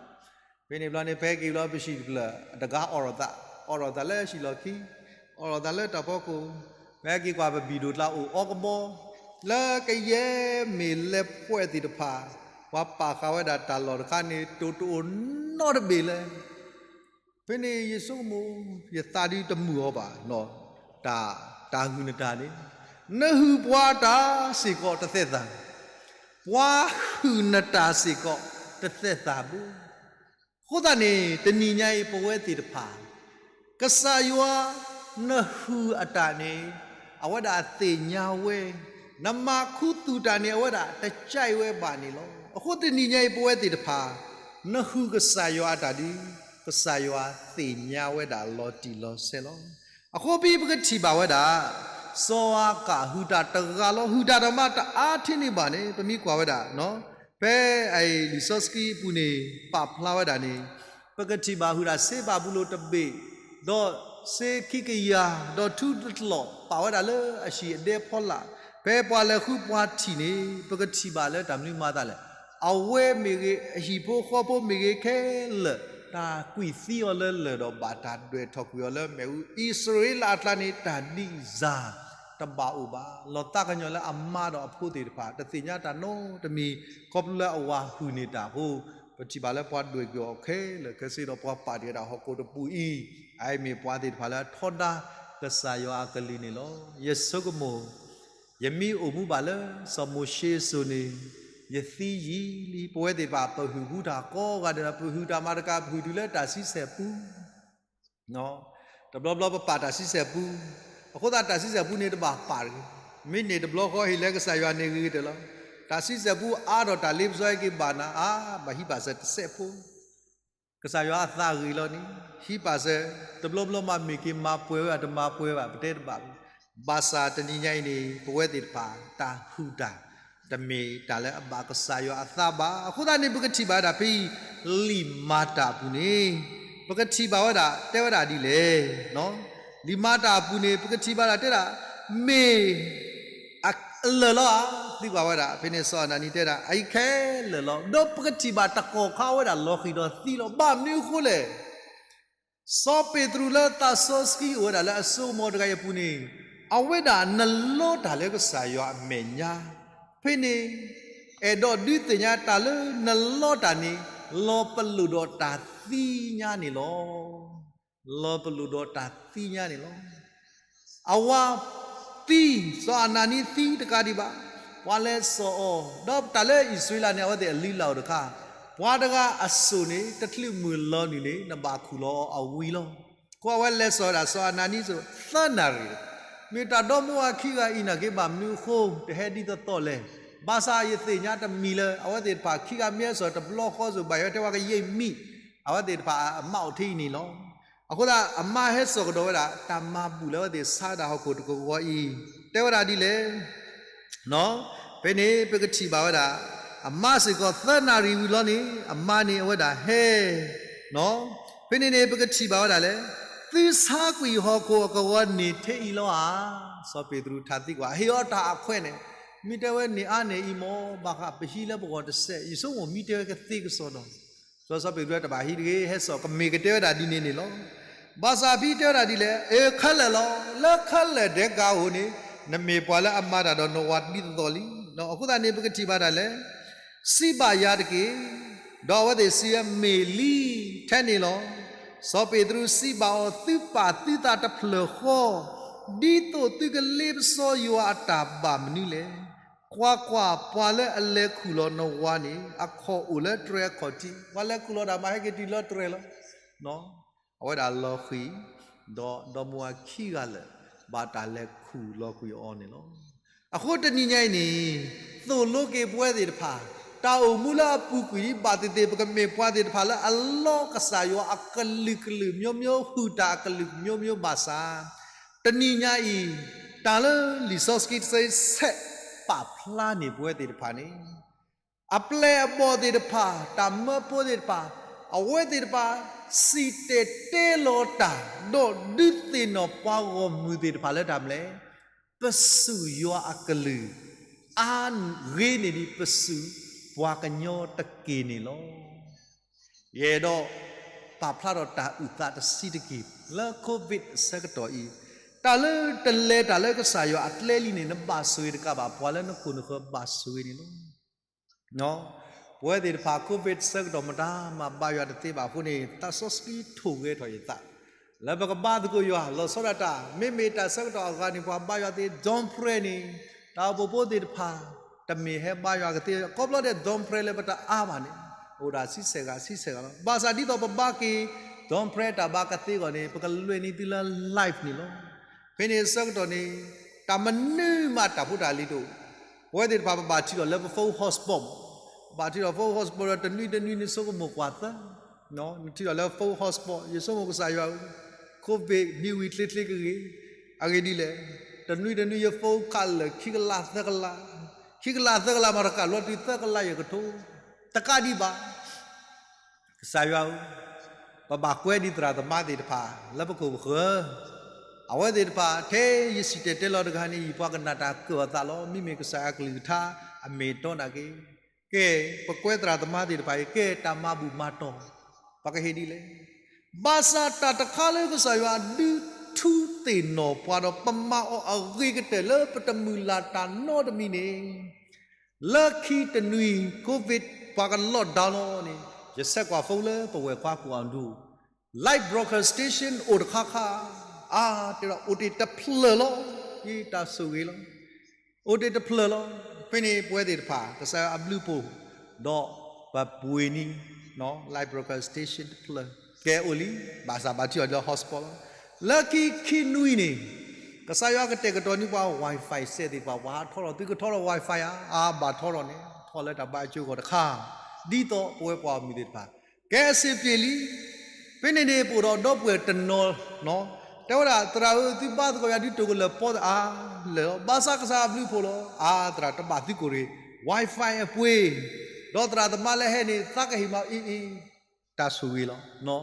ဖဲန့ၣ်ဘျီန့ၣ် ပဟဲက့ၤဘျီ ပဟံၣ်တဖျၢၣ် တဂၤအိးထီၣ်သး, အိးထီၣ်သးလၢဟံၣ်လီၢ်ခံ, အိးထီၣ်သးလၢတၢ်ဖီခိၣ်, ပဟဲက့ၤကွၢ် ပဘံၣ်ဒိၣ်ကျါအိၣ်အီကဘီ, လၢကယဲၢ်မ့ၢ်လဲၤဖှဲးသ့ၣ်တဖၣ်, ပှၤပာ်ဃာ်ဝဲဒၣ်တၢ်လီၢ်တခါန့ၣ် တိၢ်တအိၣ်နီတဘ့ၣ်လၢ ဖဲန့ၣ်ယဆိကမိၣ် ယသးဒုးတမုာ်အီၤဘၣ်, တၢ်ဟုၣ်နတၢ်န့ၣ်, နဟုၣ်ပှၤတၢ်စ့ၢ်ကီးတသဲးသး, ပှၤဟုၣ်နတၢ်စ့ၢ်ကီးတသဲးသးဘၣ်. အဃိသတးန့ၣ် တနံၤညါအံၤ ပဝဲသ့ၣ်တဖၣ် ကစၢ်ယွၤ နဟုၣ်အတၢ်န့ၣ် အဝဲဒၣ်သ့ၣ်ညါဝဲ, နမၤခူသူၣ်တၢ်န့ၣ် အဝဲဒၣ်တကဲဝဲဘၣ်န့ၣ်လီၤ. အဃိတနံၤညါအံၤ ပဝဲသ့ၣ်တဖၣ် နဟုၣ်ကစၢ်ယွၤအတၢ်ဒုး ကစၢ်ယွၤသ့ၣ်ညါဝဲဒၣ်လီၤတံၢ်လီၤဆဲးလီၤ. အဃိဖဲပကထံၣ်ဘၣ်ဝဲဒၣ် စီၤအၤကၣ်ဟုၣ်တၢ်တဂၤလီၤ. ဟုၣ်တၢ်တမၤတအါထံးန့ၢ်ဘၣ်န့ၣ် ပမ့ၢ်ကွၢ်ဝဲဒၣ် ဖဲအံၤလံာ်စီဆှံအပူၤန့ၣ် ပာ်ဖျါဝဲဒၣ်န့ၣ် ပကထံၣ်ဘၣ်ဟုၣ်တၢ်စ့ပာ်ပူၤလိာ်တဘ့ၣ်, ဒီးစ့ခံကယၤ, ဒီးထူတလီၢ် ပာ်ဝဲဒၣ်လၢအဟံၣ်အဒဲဖီလာ်, ဖဲပှၤလဲၤဃုပှၤထံၣ်န့ၣ် ပကထံၣ်ဘၣ်လၢတၢ်မနုၤမၤအသးလဲၣ်. အဝဲမ့ၢ်ဂ့ၤ, အဟံၣ်ဖိဃီဖိမ့ၢ်ဂ့ၤခဲလၢာ်, တၢ်ကွံာ်သံအီၤလၢလၢၢ်ဒီးဘၣ်တၢ်ဒွဲၣ်ထီၣ်ကွံာ်အီၤလၢမ့ၣ်အူ, အံၣ်စရ့လးအကျါန့ၣ် တၢ်ဒံးစၢ်တဘၣ်အိၣ်ဘၣ်. လီၤသးကညီၤလၢအမါဒီးအဖိသ့ၣ်တဖၣ် တသ့ၣ်ညါတၢ်နီတမံၤ ခီဖျိလၢအဝၤဟုၣ်န့ၢ်တၢ်အဃိ, ပထံၣ်ဘၣ်လၢပှၤဒွဲၣ်ကွံာ်အီၤခဲလၢာ်ခဲဆ့ဒီးပှၤပာ်တ့ၢ်ဝဲဒၣ်ဟီၣ်ခိၣ်တပူၤအံၤ, အအံၤမ့ၢ်ပှၤသ့ၣ်တဖၣ်လၢအထီဒါကစၢ်ယွၤအကလုၢ်န့ၣ်လီၤ. ယဆိကမိၣ် ယမ့ၢ်အိၣ်မူဘၣ်လၢစီၤမိၤၡ့အစိၤန့ၣ် ယသံယံာ်လံ. ပဝဲသ့ၣ်တဖၣ် ပဟုၣ်ဘူးတၢ်ကိးဂၤဒဲးလီၤ. ပဟုၣ်တၢ်မၤတကး ပဟုၣ်တုၤလၢတၢ်ဆံဆဲၣ်ပူ တဘျီဘျီပပာ်တၢ်ဆံဆဲၣ်ပူ, အဃိသတးတၢ်ဆံဆဲၣ်ပူန့ၣ်တဘၣ်ပာ်တဂ့ၤ. မ့ၢ်န့ၢ်တဘျီဃီဟ့ၣ်လၢကစၢ်ယွၤန့ၣ်ဂ့ၤကတၢၢ်လီၤ. တၢ်ဆံဆဲၣ်ပူအါထီၣ်တၢ်လ့ပစီဟဲက့ၤဘၣ်နၤ, အါ ဘၣ်ဟံးပာ်စၢၤတစဲးဖိ ကစၢ်ယွၤအသးဂ့ၤလီၤန့ၣ် ဟံးပာ်စၢၤ, တဘျီဘျီမၤမ့ၢ်က့ၤမၤပှဲၤဝဲ တမၤပှဲၤဘၣ် ပတဲတဘၣ်ဘၣ်. ဘၣ်ဆၣ်တနံၤညါအံၤန့ၣ် ပဝဲသ့ၣ်တဖၣ် တၢ်ဟုၣ်တၢ် တမ့ၢ်တၢ်လၢအဘၣ်ကစၢ်ယွၤအသးဘၣ်. အဃိသတးန့ၣ် ပကထံၣ်ဘၣ်ဝဲဒၣ်ဖဲအံၤ လံာ်မၤတၢ်အပူၤန့ၣ် ပကထံၣ်ဘၣ်ဝဲဒၣ် တဲဝဲဒၣ်ဒ်လဲၣ်. လံာ်မၤတၢ်အပူၤန့ၣ် ပကထံၣ်ဘၣ်ဒၣ်တဲဒၣ် မ့ၢ် အလၢာ်လီၤဧါ, သံကွၢ်ဝဲဒၣ် ဖဲန့ၣ်စီၤအနၤနံတဲဒၣ် အအံၤခဲလၢာ်လီၤ. ဒီးပကထံၣ်ဘၣ်တကီၢ်ခါဝဲဒၣ်လီၤဃံၤဒီးသံလီၤ. ဘၣ်မနုၤအဃိလဲၣ်. စီၤပ့းတရူးလၢသးစီဆှံအိၣ်ဝဲဒၣ်လၢအစိကမီၤတဂၤအံၤအပူၤန့ၣ် အဝဲဒၣ်နလီတၢ်လၢကစၢ်ယွၤအမဲာ်ညါ, ဖဲန့ၣ် အဲၣ်ဒိးဒုးသ့ၣ်ညါတၢ်လၢနလီတၢ်န့ၣ် လီၤပလိာ်ဒီးတၢ်သံညါန့ၣ်လီၤ. လီၤပလိာ်ဒီးတၢ်သံညါန့ၣ်လီၤ. အဝၤသံ, စီၤအနၤနံသံတကးဒံးဘၣ်, ပှၤလဲၤစိာ်အီၤ, ဒီးတၢ်လၢအံၣ်စရ့လးန့ၣ် အဝဲသ့ၣ်အလုၢ်အလၢ်အိၣ်တခါ, ပှၤတဂၤအစိာ်န့ၣ် တချုးမုၢ်လီၤနုာ်န့ၣ် နဘၣ်ခူၣ်လီၤအီၤအဝံၤလီၤ. အဃိအဝဲလဲၤစိာ်ဝဲဒၣ်စီၤအနၤနံစိၤ သၢနၣ်ရံၣ်, မ့ၢ်တၢ်ဒီမါဝၤခံဂၤအံၤနာ်က့ ဘၣ်မနုၤအဃိ တဟဲဒ်သိးသိးလဲၣ်. ဘၣ်ဆၣ်ယသ့ၣ်ညါတမံၤလၢ အဝဲသ့ၣ်တဖၣ်ခံဂၤမ့ၢ်ဟဲစိာ်တဘျီဃီစိၤ ဘၣ်ယွၤတဲဝဲကယဲၢ်မံ, အဝဲသ့ၣ်တဖၣ်အမါအိၣ်ထဲအံၤန့ၣ်လီၤ. အဃိသတး အမါဟဲစိာ်ကဒီးဝဲဒၣ် တၢ်မၤဘူၣ်လၢအဝဲသ့ၣ်ဆါဒၣ်ဟီၣ်ခိၣ်တကဝီၤအံၤ တဲဝဲဒၣ်ဒ်လဲၣ်. ဖဲန့ၣ် ပကထံၣ်ဘၣ်ဝဲဒၣ် အမါစ့ၢ်ကီးသၢနၣ်ရံၣ်ဝံၤလီၤန့ၣ် အမါန့ၣ်အဝဲဒၣ်ဟဲ, ဖဲန့ၣ်န့ၣ် ပကထံၣ်ဘၣ်ဝဲဒၣ်လဲၣ်, သုဆါကွံာ်ဟီၣ်ခိၣ်အကဝီၤန့ၣ်ထဲအံၤလီၤဧါ. စီၤပ့းတရူးထးသံကွၢ် ဟ့ၣ်အီၤတၢ်အခွဲးန့ၣ်, မ့ၢ်တဲဝဲန့ၣ်အါန့ၢ်အံၤမ့ၢ် ဘၣ်ဃးပဟံးလၢပဂီၢ်တစဲး ယဆိကမိၣ်မ့ၢ်တဲဝဲကသ့ကစီဒီ စီၤပ့းတရူးတဘၣ်ဟံးတဂ့ၤ ဟဲစိာ်ကမ့ၢ်ကတဲဝဲဒၣ်ဒ်န့ၣ်န့ၣ်လီၤ. ဘၣ်ဆၣ်ဖဲတဲဝဲဒၣ်ဒ်လဲၣ်, အခဲလၢာ်လီၤ, လၢခဲလၢာ်ဒဲးကၤဧိၤန့ၣ် နမ့ၢ်ပှၤလၢအမၤတၢ်ဒီးနဝၤဒ်သိးသိးလံ. အဃိသတးန့ၣ် ပကထံၣ်ဘၣ်တၢ်လဲၣ်, စံးဘၣ်ယၤတက့ၢ်. ဒီးအဝဲသ့ၣ်စံးဝဲ မ့ၢ်လံ, ထဲန့ၣ်လီၤ. စီၤပ့းတရူးစံးဘၣ်အီၤ, သုပာ်သုသးတဖျၢၣ်ဃီ, ဒ်သိးသုကလ့ပစီယွၤအတၢ်ဘၣ်မနုၤလဲၣ်. ကွၢ်ကွၢ်, ပှၤလၢအလဲၤခူၣ်လီၤနဝၤန့ၣ် အခီၣ်အိၣ်လၢတြဲၤအခီၣ်ထံး, ပှၤလဲၤခူၣ်လီၤတၢ်မၤဟဲက့ၤတုၤလၢတြဲၤလီၤ. အဝဲဒၣ်လီၤဃံၤ, ဒီးဒီမါဝၤခံဂၤလၢာ် ဘၣ်တၢ်လဲၤခူၣ်လီၤကွံာ်အီၤန့ၣ်လီၤ. အဃိတနံၤညါအံၤန့ၣ် သိၣ်လိက့ၤပဝဲသ့ၣ်တဖၣ် တၢ်အိၣ်မူလၢအပူၤကွံာ်ဒံးဘၣ်သ့ၣ်သ့ၣ် ပကမ့ၢ်ပှၤသ့ၣ်တဖၣ်လၢအလီကစၢ်ယွၤအကလုာ်ကလုာ်မျိုးမျိုး ဟုၣ်တၢ်အကလုာ်မျိုးမျိုးဘၣ်ဆၣ် တနံၤညါအံၤ တၢ်လၢလံာ်စီဆှံတဆၢအံၤ ဆဲးပာ်ဖျါန့ၢ်ပဝဲသ့ၣ်တဖၣ်န့ၣ် အပျဲၢ်အဘီၣ်သ့ၣ်တဖၣ်, တၢ်မၢဖိသ့ၣ်တဖၣ်, အဝဲသ့ၣ်တဖၣ် စံၣ်တဲၤတဲလီၤတၢ် ဒီးဒုးသ့ၣ်နီၣ်ပှၤဂီၢ်မုၢ်သ့ၣ်တဖၣ်လၢတၢ်မနုၤလဲၣ်, ပစူၢ်ယွၤအကလုၢ် အါဂ့ၤန့ၢ်ဒံး ပစူၢ်ပှၤကညီတက့ၢ်န့ၣ်လီၤ. ယအဲၣ်ဒိးပာ်ဖျါထီၣ်တၢ်အုၣ်သးတဆံးတက့ၢ် လၢ COVID အဆၢကတီၢ်အံၤ, တၢ်လၢတလဲၤတၢ်လၢကစၢ်ယွၤအကျဲလံန့ၣ် နဘၣ်ဆိၣ်ဂ့ၤတကးဘၣ် ပှၤလၢနခိၣ်နဃၢၤဘၣ်ဆိၣ်ဂ့ၤန့ၣ်လီၤ. ပဝဲသ့ၣ်တဖၣ် COVID ဆၢကတီၢ်မတၤမၤဘါယွၤတသ့ဘၣ်အဃိန့ၣ် သးစီဆှံထိၣ်ဂဲၤထီၣ်ယသး လၢပကဘါသကိးယွၤ လီၤဆီဒၣ်တၢ် မ့မ့ၢ်တၢ်ဆၢကတီၢ်အဂၤန့ၣ် ပှၤဘါယွၤသ့ dawn prayer န့ၣ် တၢ်အိၣ်ဖှိၣ်ဖိသ့ၣ်တဖၣ် တမ့ၢ်ဟဲဘါယွၤကသ့ ခီဖျိလၢ dawn prayer လၢပတအါဘၣ်န့ၣ် အိၣ်ဒၣ်ဆံဆဲၣ်ဂၤ ဆံဆဲၣ်ဂၤလီၤ. ဘၣ်ဆၣ်ဒ်သိးပဘါက့ၤ dawn prayer တၢ်ဘါကသ့အဂီၢ်န့ၣ် ပကလဲၤန့ၢ်သုလၢ live န့ၣ်လီၤ. ဖဲန့ၣ်အဆၢကတီၢ်န့ၣ် တၢ်မနုၤမးတၢ်ဖိတၢ်လံၤတအိၣ်, ပဝဲသ့ၣ်တဖၣ်ပဘၣ်ထံၣ်ထီၣ်လၢပ phone hotspot မး, ဘၣ်ထံၣ်ထီၣ် phone hotspot ဒီးတနွံတနွံန့ၣ်ဆိကမိၣ်ကွၢ်သၢ, နထံၣ်ထီၣ်လၢ phone hotspot ယဆိကမိၣ်ကစၢ်ယွၤဧၢ, COVID မံဝံၤချ့ချ့ကဂ့ၤ, အဂ့ၢ်ဒ်လဲၣ်, တနွံတနွံယ phone ခးလၢာ်ခံကလးသၢကလး, ခံကလးသၢကလးမးတကးလီၤတုၤသၢကလးယကထိ, တကးဒံးဘၣ် ကစၢ်ယွၤဧၢ, ပဘၣ်ကွဲဒံးသရၣ်သမါသ့ၣ်တဖၣ် လၢပခိၣ်ပဃၢၤ, အဝဲသ့ၣ်တဖၣ် ထဲယစံၣ်တဲၤတဲလီၤတဂၤန့ၣ် ယပှၤကနၣ်တၢ်ကၢၢ်အသးလီၤ. မ့မ့ၢ်ကစၢ်ယွၤအကလုၢ်ကထါ အမ့ၢ်တီနာ်က့ၤ, ကဲ ပကွဲသရၣ်သမါသ့ၣ်တဖၣ်အံၤ ကဲတၢ်မၤဘူၣ်မၤတီၢ်, ပကဟ့ၣ်ဒ်လဲၣ်. ဘၣ်ဆၣ်တၢ်တခါလၢကစၢ်ယွၤဒုးထူသ့ၣ်နီၣ်ပှၤဒီး ပမၤအီၤအဂ့ၤကတၢၢ်လၢပတမုၢ်လၢ်တၢ်နီတမံၤန့ၣ် လၢခံတနွံ COVID ပှၤက lockdown လီၤန့ၣ် ယဆဲးကွၢ် phone လၢပဝဲၢ်ခွါကိးအဒူ live broadcast station အိၣ်တခါခါ, အါ တဲဒၣ်အိၣ်တ့ၢ်တဖျၢၣ်လီၤ, ယတၢ်ဆိၣ်ဂ့ၤလီၤ, အိၣ်တ့ၢ်တဖျၢၣ်လီၤ. ဖဲန့ၣ်ပဝဲသ့ၣ်တဖၣ် ကစၢ်ယွၤအဘျုးအဖှိၣ်, ဒီးပပှ့ၤန့ၢ် live broadcast station တဖျၢၣ် ကဲအိၣ်လံ, ဘၣ်ဆၣ်ဘၣ်ထံၣ်အီၤလၢ hotspot လီၤ. လၢခံခံနွံန့ၣ် ကစၢ်ယွၤကတဲာ်ကတီၤန့ၢ်ပှၤ Wi-Fi စဲးသ့ၣ်တဖၣ် ပှၤဟးထီထီၣ် သုကထီထီၣ် Wi-Fi ဧါ, အါ ဘၣ်ထီထီၣ်န့ၣ် ထီၣ်လၢတၢ်ဘါအကၠိအဂီၢ်တခါ, ဒ်သိးပဝဲပှၤဂီၢ်မုၢ်သ့ၣ်တဖၣ် ကဲအဆင်ပြေလံ. ဖဲန့ၣ်န့ၣ် ပအိၣ်ဒီးဒီပုၢ်ဝဲၢ်တနီၤ, တဲဝဲဒၣ် သရၣ်ဧၢ သုဘါသကိးယၤဒုးတိၢ်ကလၢာ်ပီသးအါလၢာ်လီၤ. ဘၣ်ဆၣ်ကစၢ်အဘျုးအဖှိၣ်လီၤ. အါ သရၣ်တဘၣ်သံကိၣ်ရ့ၣ်, Wi-Fi အပှ့ၤ, ဒီးသရၣ်သမါလၢဟဲန့ၣ် သးကဟ့ၣ်မးအံၤအံၤ, တၢ်ဆိၣ်ဂ့ၤလီၤ.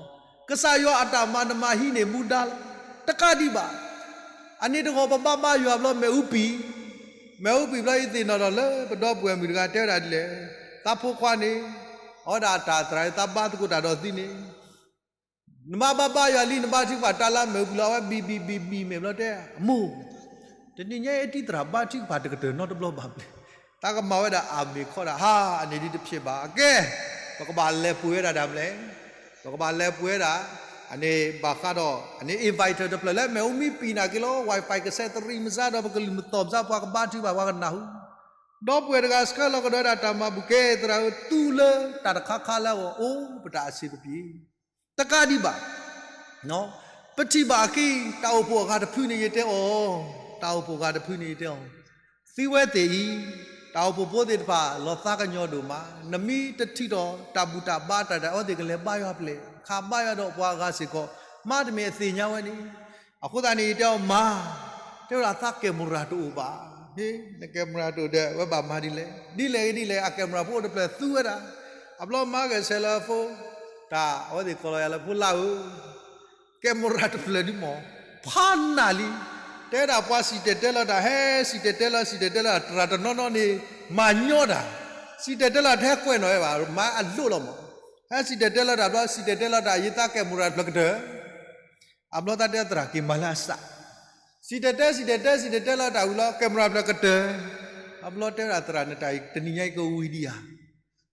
ကစၢ်ယွၤအတၢ်မၤနမၤဟံးန့ၢ်မူဒါလီၤ. တကးဒံးဘၣ် အန့ၣ်တဂီၢ် ပဘါဘါယွၤဘျီ မ့ၣ်အူပံာ်, မ့ၣ်အူပံာ်ဘျီ ယသ့ၣ်နီၣ်ထီၣ်လၢပဒီပုၢ်ဝဲၢ်မုၣ်တဂၤ တဲဝဲဒၣ်ဒ်လဲၣ်, သးဖိခွါန့ၣ် အဝဲဒၣ်တၢ်သရၣ် သးဘါသကိးတၢ်ဒီးသုန့ၣ် နမ့ၢ်ဘါဘါယွၤလံ နဘါထုကဖၣ်တၢ်လၢမ့ၣ်အူပံာ်လီၤ အဝဲဘံၣ်ဘံၣ်ဘံၣ်ဘံၣ်မ့ၢ်ဘျီတဲ အမိၢ်, တနံၤညါအံၤ တံၤသရၣ်ဘါထုကဖၣ်တကတၢၢ်နီတဘျီဘၣ်မနုၤလဲၣ်. သးကမၤဝဲဒၣ်အမ့ၢ်ခီဒၣ် ဟါ အန့ၣ်ဒ်တဖျဲးဘၣ်. အကဲ ပကဘၣ်လဲၤပှ့ၤဝဲဒၣ်ဒ်လဲၣ်, ပကဘၣ်လဲၤပှ့ၤဝဲဒၣ် အန့ၣ်ဘၣ်ဃးဒီး အန့ၣ် inverter တဖျၢၣ်လၢမ့ၣ်အူမံပံာ်နာ်က့ၤလီၤ Wi-Fi ကစဲးတရံးမစါဒီး ပကလုၢ်မသီၣ်မစါ ပှၤကဘါထုကဖၣ် ပှၤကနၢ်ဟူ ဒီပုၢ်ဝဲၢ်တဂၤ ဆှၢလီၤကဒီးဝဲဒၣ်တၢ်မၤဘူၣ် ကဲသရၣ်ဧၢ သူလၢတၢ်တခါခါလၢအဂီၢ် အိၣ်ပတၢ်အဆံးပပျ့ၤ တကးဒံးဘၣ် ပထံၣ်ဘၣ်အခံ တၢ်အိၣ်ဖှိၣ်အဂၤတဖုန့ၣ် ယတဲအီၤ, တၢ်အိၣ်ဖှိၣ်အဂၤတဖုန့ၣ် ယတဲအီၤ, သုဝဲသ့ၣ်အံၤ တၢ်အိၣ်ဖှိၣ်ဖိသ့ၣ်တဖၣ် လီၤသးကညီၤဒိၣ်မး, နမ့ၢ်တထံၣ်ထီၣ်တၢ်ဘူၣ်တၢ်ဘါတၢ်ဒၣ် အဝဲသ့ၣ်ကလဲၤဘါယွၤဖျဲၣ်, ခးဘါယွၤဒီးပှၤဂၤစ့ၢ်ကီး, မ့တမ့ၢ်အသ့ၣ်ညါဝဲန့ၣ်, အဃိသတးန့ၣ် ယတဲအီၤမၤ, တဲဝဲဒၣ်သးကဲမိၣ်ရၢ်တအိၣ်ဘၣ်, နကဲမရၤတအိၣ်ဒီး အဝဲဘၣ်မၤဒ်လဲၣ်, ဒ်လဲၣ်ဂ့ၤဒ်လဲၣ် အကဲမရၤဖိအိၣ်တဖျၢၣ်သူဝဲဒၣ်, အဘျီမၤဂဲၤဆၢလၢအဖိ, တၢ်အဝဲသ့ၣ်ကိးလီၤယၤလၢဖိလၢဧၢ, ကဲမရၤတဖျၢၣ်ဒ်မ့ၢ်, ဖးနးလံ, တဲဒၣ်ပှၤစံၣ်တဲၤတဲလီၤတၢ် ဟဲစံၣ်တဲၤတဲလီၤ စံၣ်တဲၤတဲလီၤ တရၣ်တနီၤနီၤန့ၣ် မၤညီတၢ်, စံၣ်တဲၤတဲလီၤတဟဲကွဲးနီၣ်ဝဲဘၣ် မၤအလိၣ်လီၤမး, ဟဲစံၣ်တဲၤတဲလီၤတၢ်ဘျီ စံၣ်တဲၤတဲလီၤတၢ် ယသးကဲမရၤတဖျၢၣ်ကတၢၢ် အဘျီသးတဲသရၣ်က့ၤမၤလၢအစး, စံၣ်တဲၤတဲ စံၣ်တဲၤတဲ စံၣ်တဲၤတဲလီၤတၢ်ဝံၤလီၤ ကဲမရၤဖျၢၣ်ကတၢၢ်, အဘျီတဲဝဲဒၣ်သရၣ် နတၢ်အံၤတနံၤညါအံၤကဝံၤဒံးဧါ,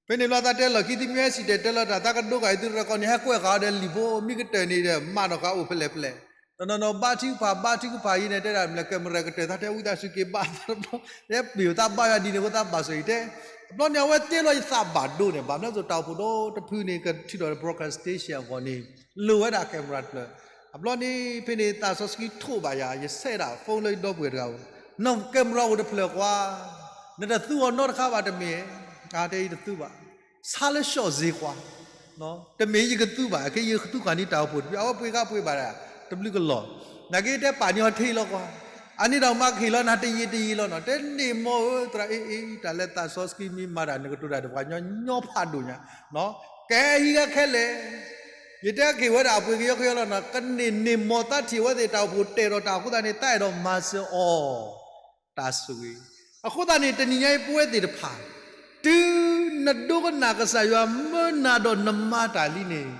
ဖဲန့ၣ်ဘျီသးတဲလီၢ်ခံ သုမ့ၢ်ဟဲစံၣ်တဲၤတဲလီၤတၢ် သးကဒိကနၣ်အံၤ သုတရၢၢ်ကီၢ်န့ၣ် ဟဲကွဲးဃာ်အီၤဒီးလံာ်ဖိ မ့ၢ်ကတၢၢ်န့ၣ်ဒီး မၤနီၣ်ဃာ်အိၣ်ဖဲလဲၣ်ဖဲလဲၣ်, တနီၤနီၤဘါထုကဖၣ် ဘါထုကဖၣ်အံၤန့ၣ် တဲဒၣ်မ့ၢ်ကဲမရၤကတၢၢ် သးတဲဝံသးစူၤက့ၤဘါသးတဘျီ, တဲပ့ၤသးဘါယွၤဒ်န့ၣ်အဃိသးဘၣ်ဆိၣ်အံၤတဲ, အဘျီန့ၣ် အဝဲတဲလီၤယသးဘၣ်ဒိန့ၣ် ဘၣ်မနုၤအဃိ တၢ်အိၣ်ဖှိၣ်ဒီတဖုန့ၣ် ကထုးထီၣ် broadcasting station အဂီၢ်န့ၣ် လိၣ်ဝဲဒၣ်ကဲမရၤတဖျၢၣ်, အဘျီန့ၣ် ဖဲန့ၣ်သးစီဆှံထိးဘၣ်ယၤ ယဆဲးဒၣ် phone လၢယဒီပုၢ်ဝဲၢ်တဂၤဧိၤ, နကဲမရၤအိၣ်တဖျၢၣ်ကွၢ်, နတသူအီၤနီတခါဘၣ်တမ့ၢ်, အတဲယတသူဘၣ်, ဆါလၢ ရှော့စ့ ကွၢ် တမ့ၢ်ယကသူဘၣ် ခဲယကသူခီၣ်န့ၣ်တၢ်အိၣ်ဖှိၣ်တဖု အဝဲပှ့ၤဃာ်ပှ့ၤဘၣ်ဒၣ် တဘျုးကလီၢ်, နာ်က့တဲပာ်န့ၢ်အီၤထံလီၤကွၢ်, အန့ၣ်ဒီးမၤကဟ့ၣ်လီၤနၤတယံာ်တယံာ်လီၤနီၤ, တဲန့ၣ်မ်ဧၢ သရၣ်အ့ၣ်အ့ၣ် တၢ်လၢသးစီဆှံမ့ၢ်မၤတၢ် နကတိၤတၢ်ဒီးပှၤညီညီဖးဒိၣ်ညါ, ကဟဲဟံးဂၤခဲလၢာ်, ယတဲက့ၤဝဲဒၣ်အပှ့ၤကယီကယီလီၤနီၤ, ကန့ၢ်န့ၢ်မ်သးထံၣ်အဝဲသ့ၣ်တၢ်အိၣ်ဖှိၣ်တဲာ်ဒီးတၢ်အဃိသတးန့ၣ် တၢ်အဲၣ်ဒိးမၤစၢၤအီၤ တၢ်ဆိၣ်ဂ့ၤ, အဃိသတးန့ၣ် တနံၤညါအံၤပဝဲသ့ၣ်တဖၣ်, တုၤနဒိကနၣ်ကစၢ်ယွၤမၢနၤဒီးနမၤတၢ်လံန့ၣ်,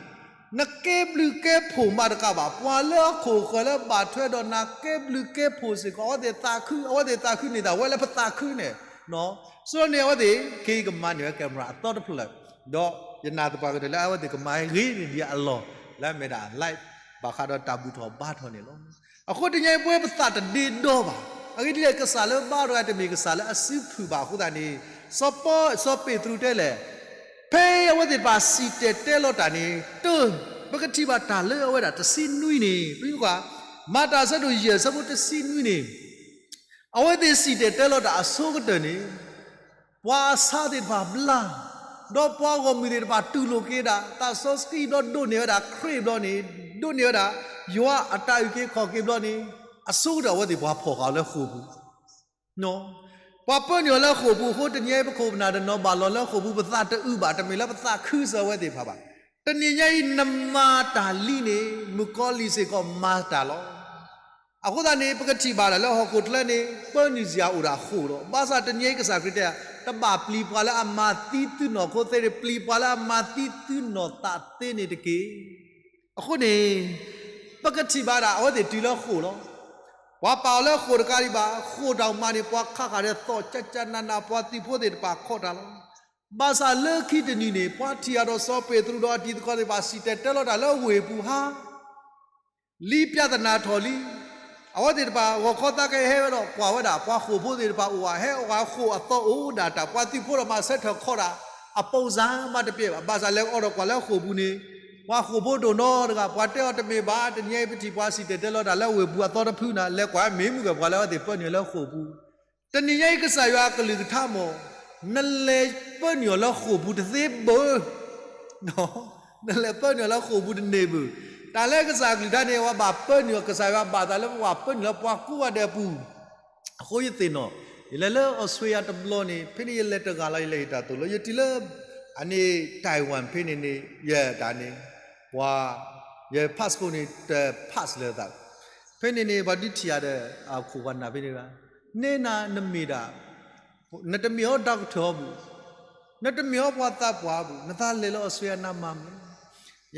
နကဲဘျုးကဲဖှိၣ်မးတကးဘၣ်, ပှၤလၢအခိၣ်ဃၢၤလၢဘၣ်ထွဲဒီးနၤကဲဘျုးကဲဖှိၣ်စ့ၢ်ကီး အဝဲသ့ၣ်သးခု အဝဲသ့ၣ်သးခုန့ၣ်သးဝဲလၢပသးခုန့ၣ်, ဆိန့ၣ်အဝဲသ့ၣ် ခဲအံၤကမၤန့ၢ်ဝဲကဲမရၤအသီတဖျၢၣ်, ဒီးယနာ်သပှၢ်ကတၢၢ်လၢအဝဲသ့ၣ်ကမၤဂ့ၤန့ၢ်ဒံးအလီၢ် လၢအမ့ၢ်ဒၣ် live ဘၣ်ဃးဒီးတၢ်ဘူၣ်ထီၣ်ဘါထီၣ်န့ၣ်လီၤ. အဃိတနံၤညါအံၤပဝဲပသးတဒ့ဒီဘၣ်. အဂ့ၢ်ဒ်လဲၣ် ကစၢ်လၢဘါတဂၤတမ့ၢ်ကစၢ်လၢအစုဖုၣ်ဘၣ်အဃိသတးန့ၣ်, စီၤပီ, စီၤပ့းတရူးတဲလဲၣ်, ဖဲအဝဲသ့ၣ်တဖၣ်စံၣ်တဲၤတဲလီၤတၢ်န့ၣ်, တၢ်, ပကထံၣ်ဘၣ်တၢ်လၢအဝဲဒၣ်တဆံနွံန့ၣ်, ပမ့ၢ်ကွၢ်, မၤတၢ်အဆၢဒိၣ်ယဲၢ်အဆၢဖိတဆံနွံန့ၣ်, အဝဲသ့ၣ်စံၣ်တဲၤတဲလီၤတၢ်အဆိကတၢၢ်န့ၣ် ပှၤအဆါသ့ၣ်တဖၣ်ဘျါ, ဒီးပှၤဂီၢ်မုၢ်သ့ၣ်တဖၣ်တူၢ်လိာ်က့ၤဒၣ် သးစီဆှံဒီးဒိးန့ၢ်ဝဲဒၣ်ခရံာ်ဘျီန့ၣ်, ဒိးန့ၢ်ဝဲဒၣ် ယွၤအတၢ်အုၣ်က့ၤခီၣ်က့ၤဘျီန့ၣ်, အဆိကတၢၢ်အဝဲသ့ၣ်ပှၤဖီၣ်ဃာ်အီၤလၢဃိာ်ပူၤ, ပှၤပၢနုာ်အီၤလၢဃိာ်ပူၤအဃိ တနံၤညါအံၤပခိၣ်ပနၢ်တနီၤဘၣ်လီၤလၢဃိာ်ပူၤ ပသးတအုးဘၣ် တမ့ၢ်လၢပသးခုစၢၤအဝဲသ့ၣ်တဖၣ်ဘၣ်. တနံၤညါအံၤနမၤတၢ်လံန့ၣ် မုၣ်ကီၤလံၢ်စ့ၢ်ကီးမၤတၢ်လီၤ. အဃိသတးန့ၣ် ပကထံၣ်ဘၣ်ဒၣ်လၢဟီၣ်ခိၣ်ချၢန့ၣ် ပၢနုာ်စ့ၢ်အအိၣ်ဒၣ်ဃိာ်လီၤ. ဘၣ်ဆၣ်တနံၤအံၤကစၢ်ခရံာ်တဲ, တဘၣ်ပျံၤပှၤလၢအမၤသံသုနီၢ်ခိသ့န့ၣ်, ပျံၤပှၤလၢအမၤသံသုနီၢ်သးသ့န့ၣ်တက့ၢ်. အဃိန့ၣ် ပကထံၣ်ဘၣ်ဒၣ်အဝဲသ့ၣ်တုၤလၢဃိာ်လီၤ. ပှၤပာ်အီၤလၢဃိာ်တကးဒံးဘၣ်, ဃိာ်တၢ်မၤန့ၣ် ပှၤခးဃာ်ဒီးသီၣ်ကၠၢ်ကၠၢ်နးနး ပှၤသုးဖိသ့ၣ်တဖၣ်ခီၣ်တၢ်လီၤ. ဘၣ်ဆၣ်လၢခံတနံၤန့ၣ် ပှၤထံၣ်အီၤဒီးစီၤပ့းတရူးဒီးအတံၤသကိးသ့ၣ်တဖၣ် စံၣ်တဲၤတဲလီၤတၢ်လၢဝ့ၢ်ပူၤဟါ လံပြဿနာထီၣ်လံ. အဝဲသ့ၣ်တဖၣ် ဂီၤခီသးကဟဲဝဲဒီးကွၢ်ဝဲဒၣ် ပှၤဃိာ်ဖိသ့ၣ်တဖၣ်အိၣ်ဧါ, ဟဲအိၣ်ဃိာ်အသီအိၣ်ဒၣ်တၢ်, ပှၤသုးဖိဒီးမၤဆၢထၢၣ်ခီၣ်တၢ်, အပိစၢ်မးတပျဲဘၣ်. ဘၣ်ဆၣ်လဲၤအိးထီၣ်ကွၢ်လၢဃိာ်ပူၤန့ၣ်, ပှၤဃိာ်ဖိဒိၣ်နီတဂၤ, ပှၤတဲအီၤတမ့ၢ်ဘၣ်, တနံၤအံၤပထံၣ်ပှၤစံၣ်တဲၤတဲလီၤတၢ်လၢဝ့ၢ်ပူၤအသီတဖုနၤ, လဲၤကွၢ်မ့ၢ်မုၢ်ကဲၣ် ပှၤလၢအဝဲသ့ၣ်ပၢနုာ်လၢဃိာ်ပူၤ တနံၤညါအံၤကစၢ်ယွၤအကလုၢ်ကထါမ့ၢ်, နလဲၤပၢနုာ်အီၤလၢဃိာ်ပူၤတသ့ဘၣ်, နလဲၤပၢနုာ်အီၤလၢဃိာ်ပူၤတန့ၢ်ဘၣ်. တၢ်လၢကစၢ်အကလုၢ်ကထါန့ၣ် အဝဲဘၣ်ပၢနုာ်အီၤ, ကစၢ်ယွၤဘၣ်သးလၢပဘၣ်ပၢနုာ်လၢပှၤကိးဂၤဒဲးအပူၤ. အဃိယသ့ၣ်နီၣ်, ယလဲၤလၢအီစထြ့လယါတဘျီန့ၣ်, ဖဲန့ၣ်ယလဲၤတဂၤလီၤ, ယလဲၤဟ့ၣ်တၢ်သိၣ်လိ, ယတုၤလၢ အန့ၣ် Taiwan ဖဲန့ၣ်န့ၣ် ယတၢ်န့ၣ်, ပှၤ, ယ passport န့ၣ် တ pass လၢသး ဖဲန့ၣ်န့ၣ် ပှၤဒုးထံၣ်ယၤဒီး အခိၣ်ပှၤနၢ်ဖဲန့ၣ်ဘၣ်, နဲနၤနမ့ၢ်ဒၣ်, နတမ့ၢ်အီၤ doctor အီၤဘၣ်, နတမ့ၢ်အီၤပှၤသးပှၢ်အီၤဘၣ်, နသးလဲၤလၢအီစထြ့လယါနၤမၤမနုၤ.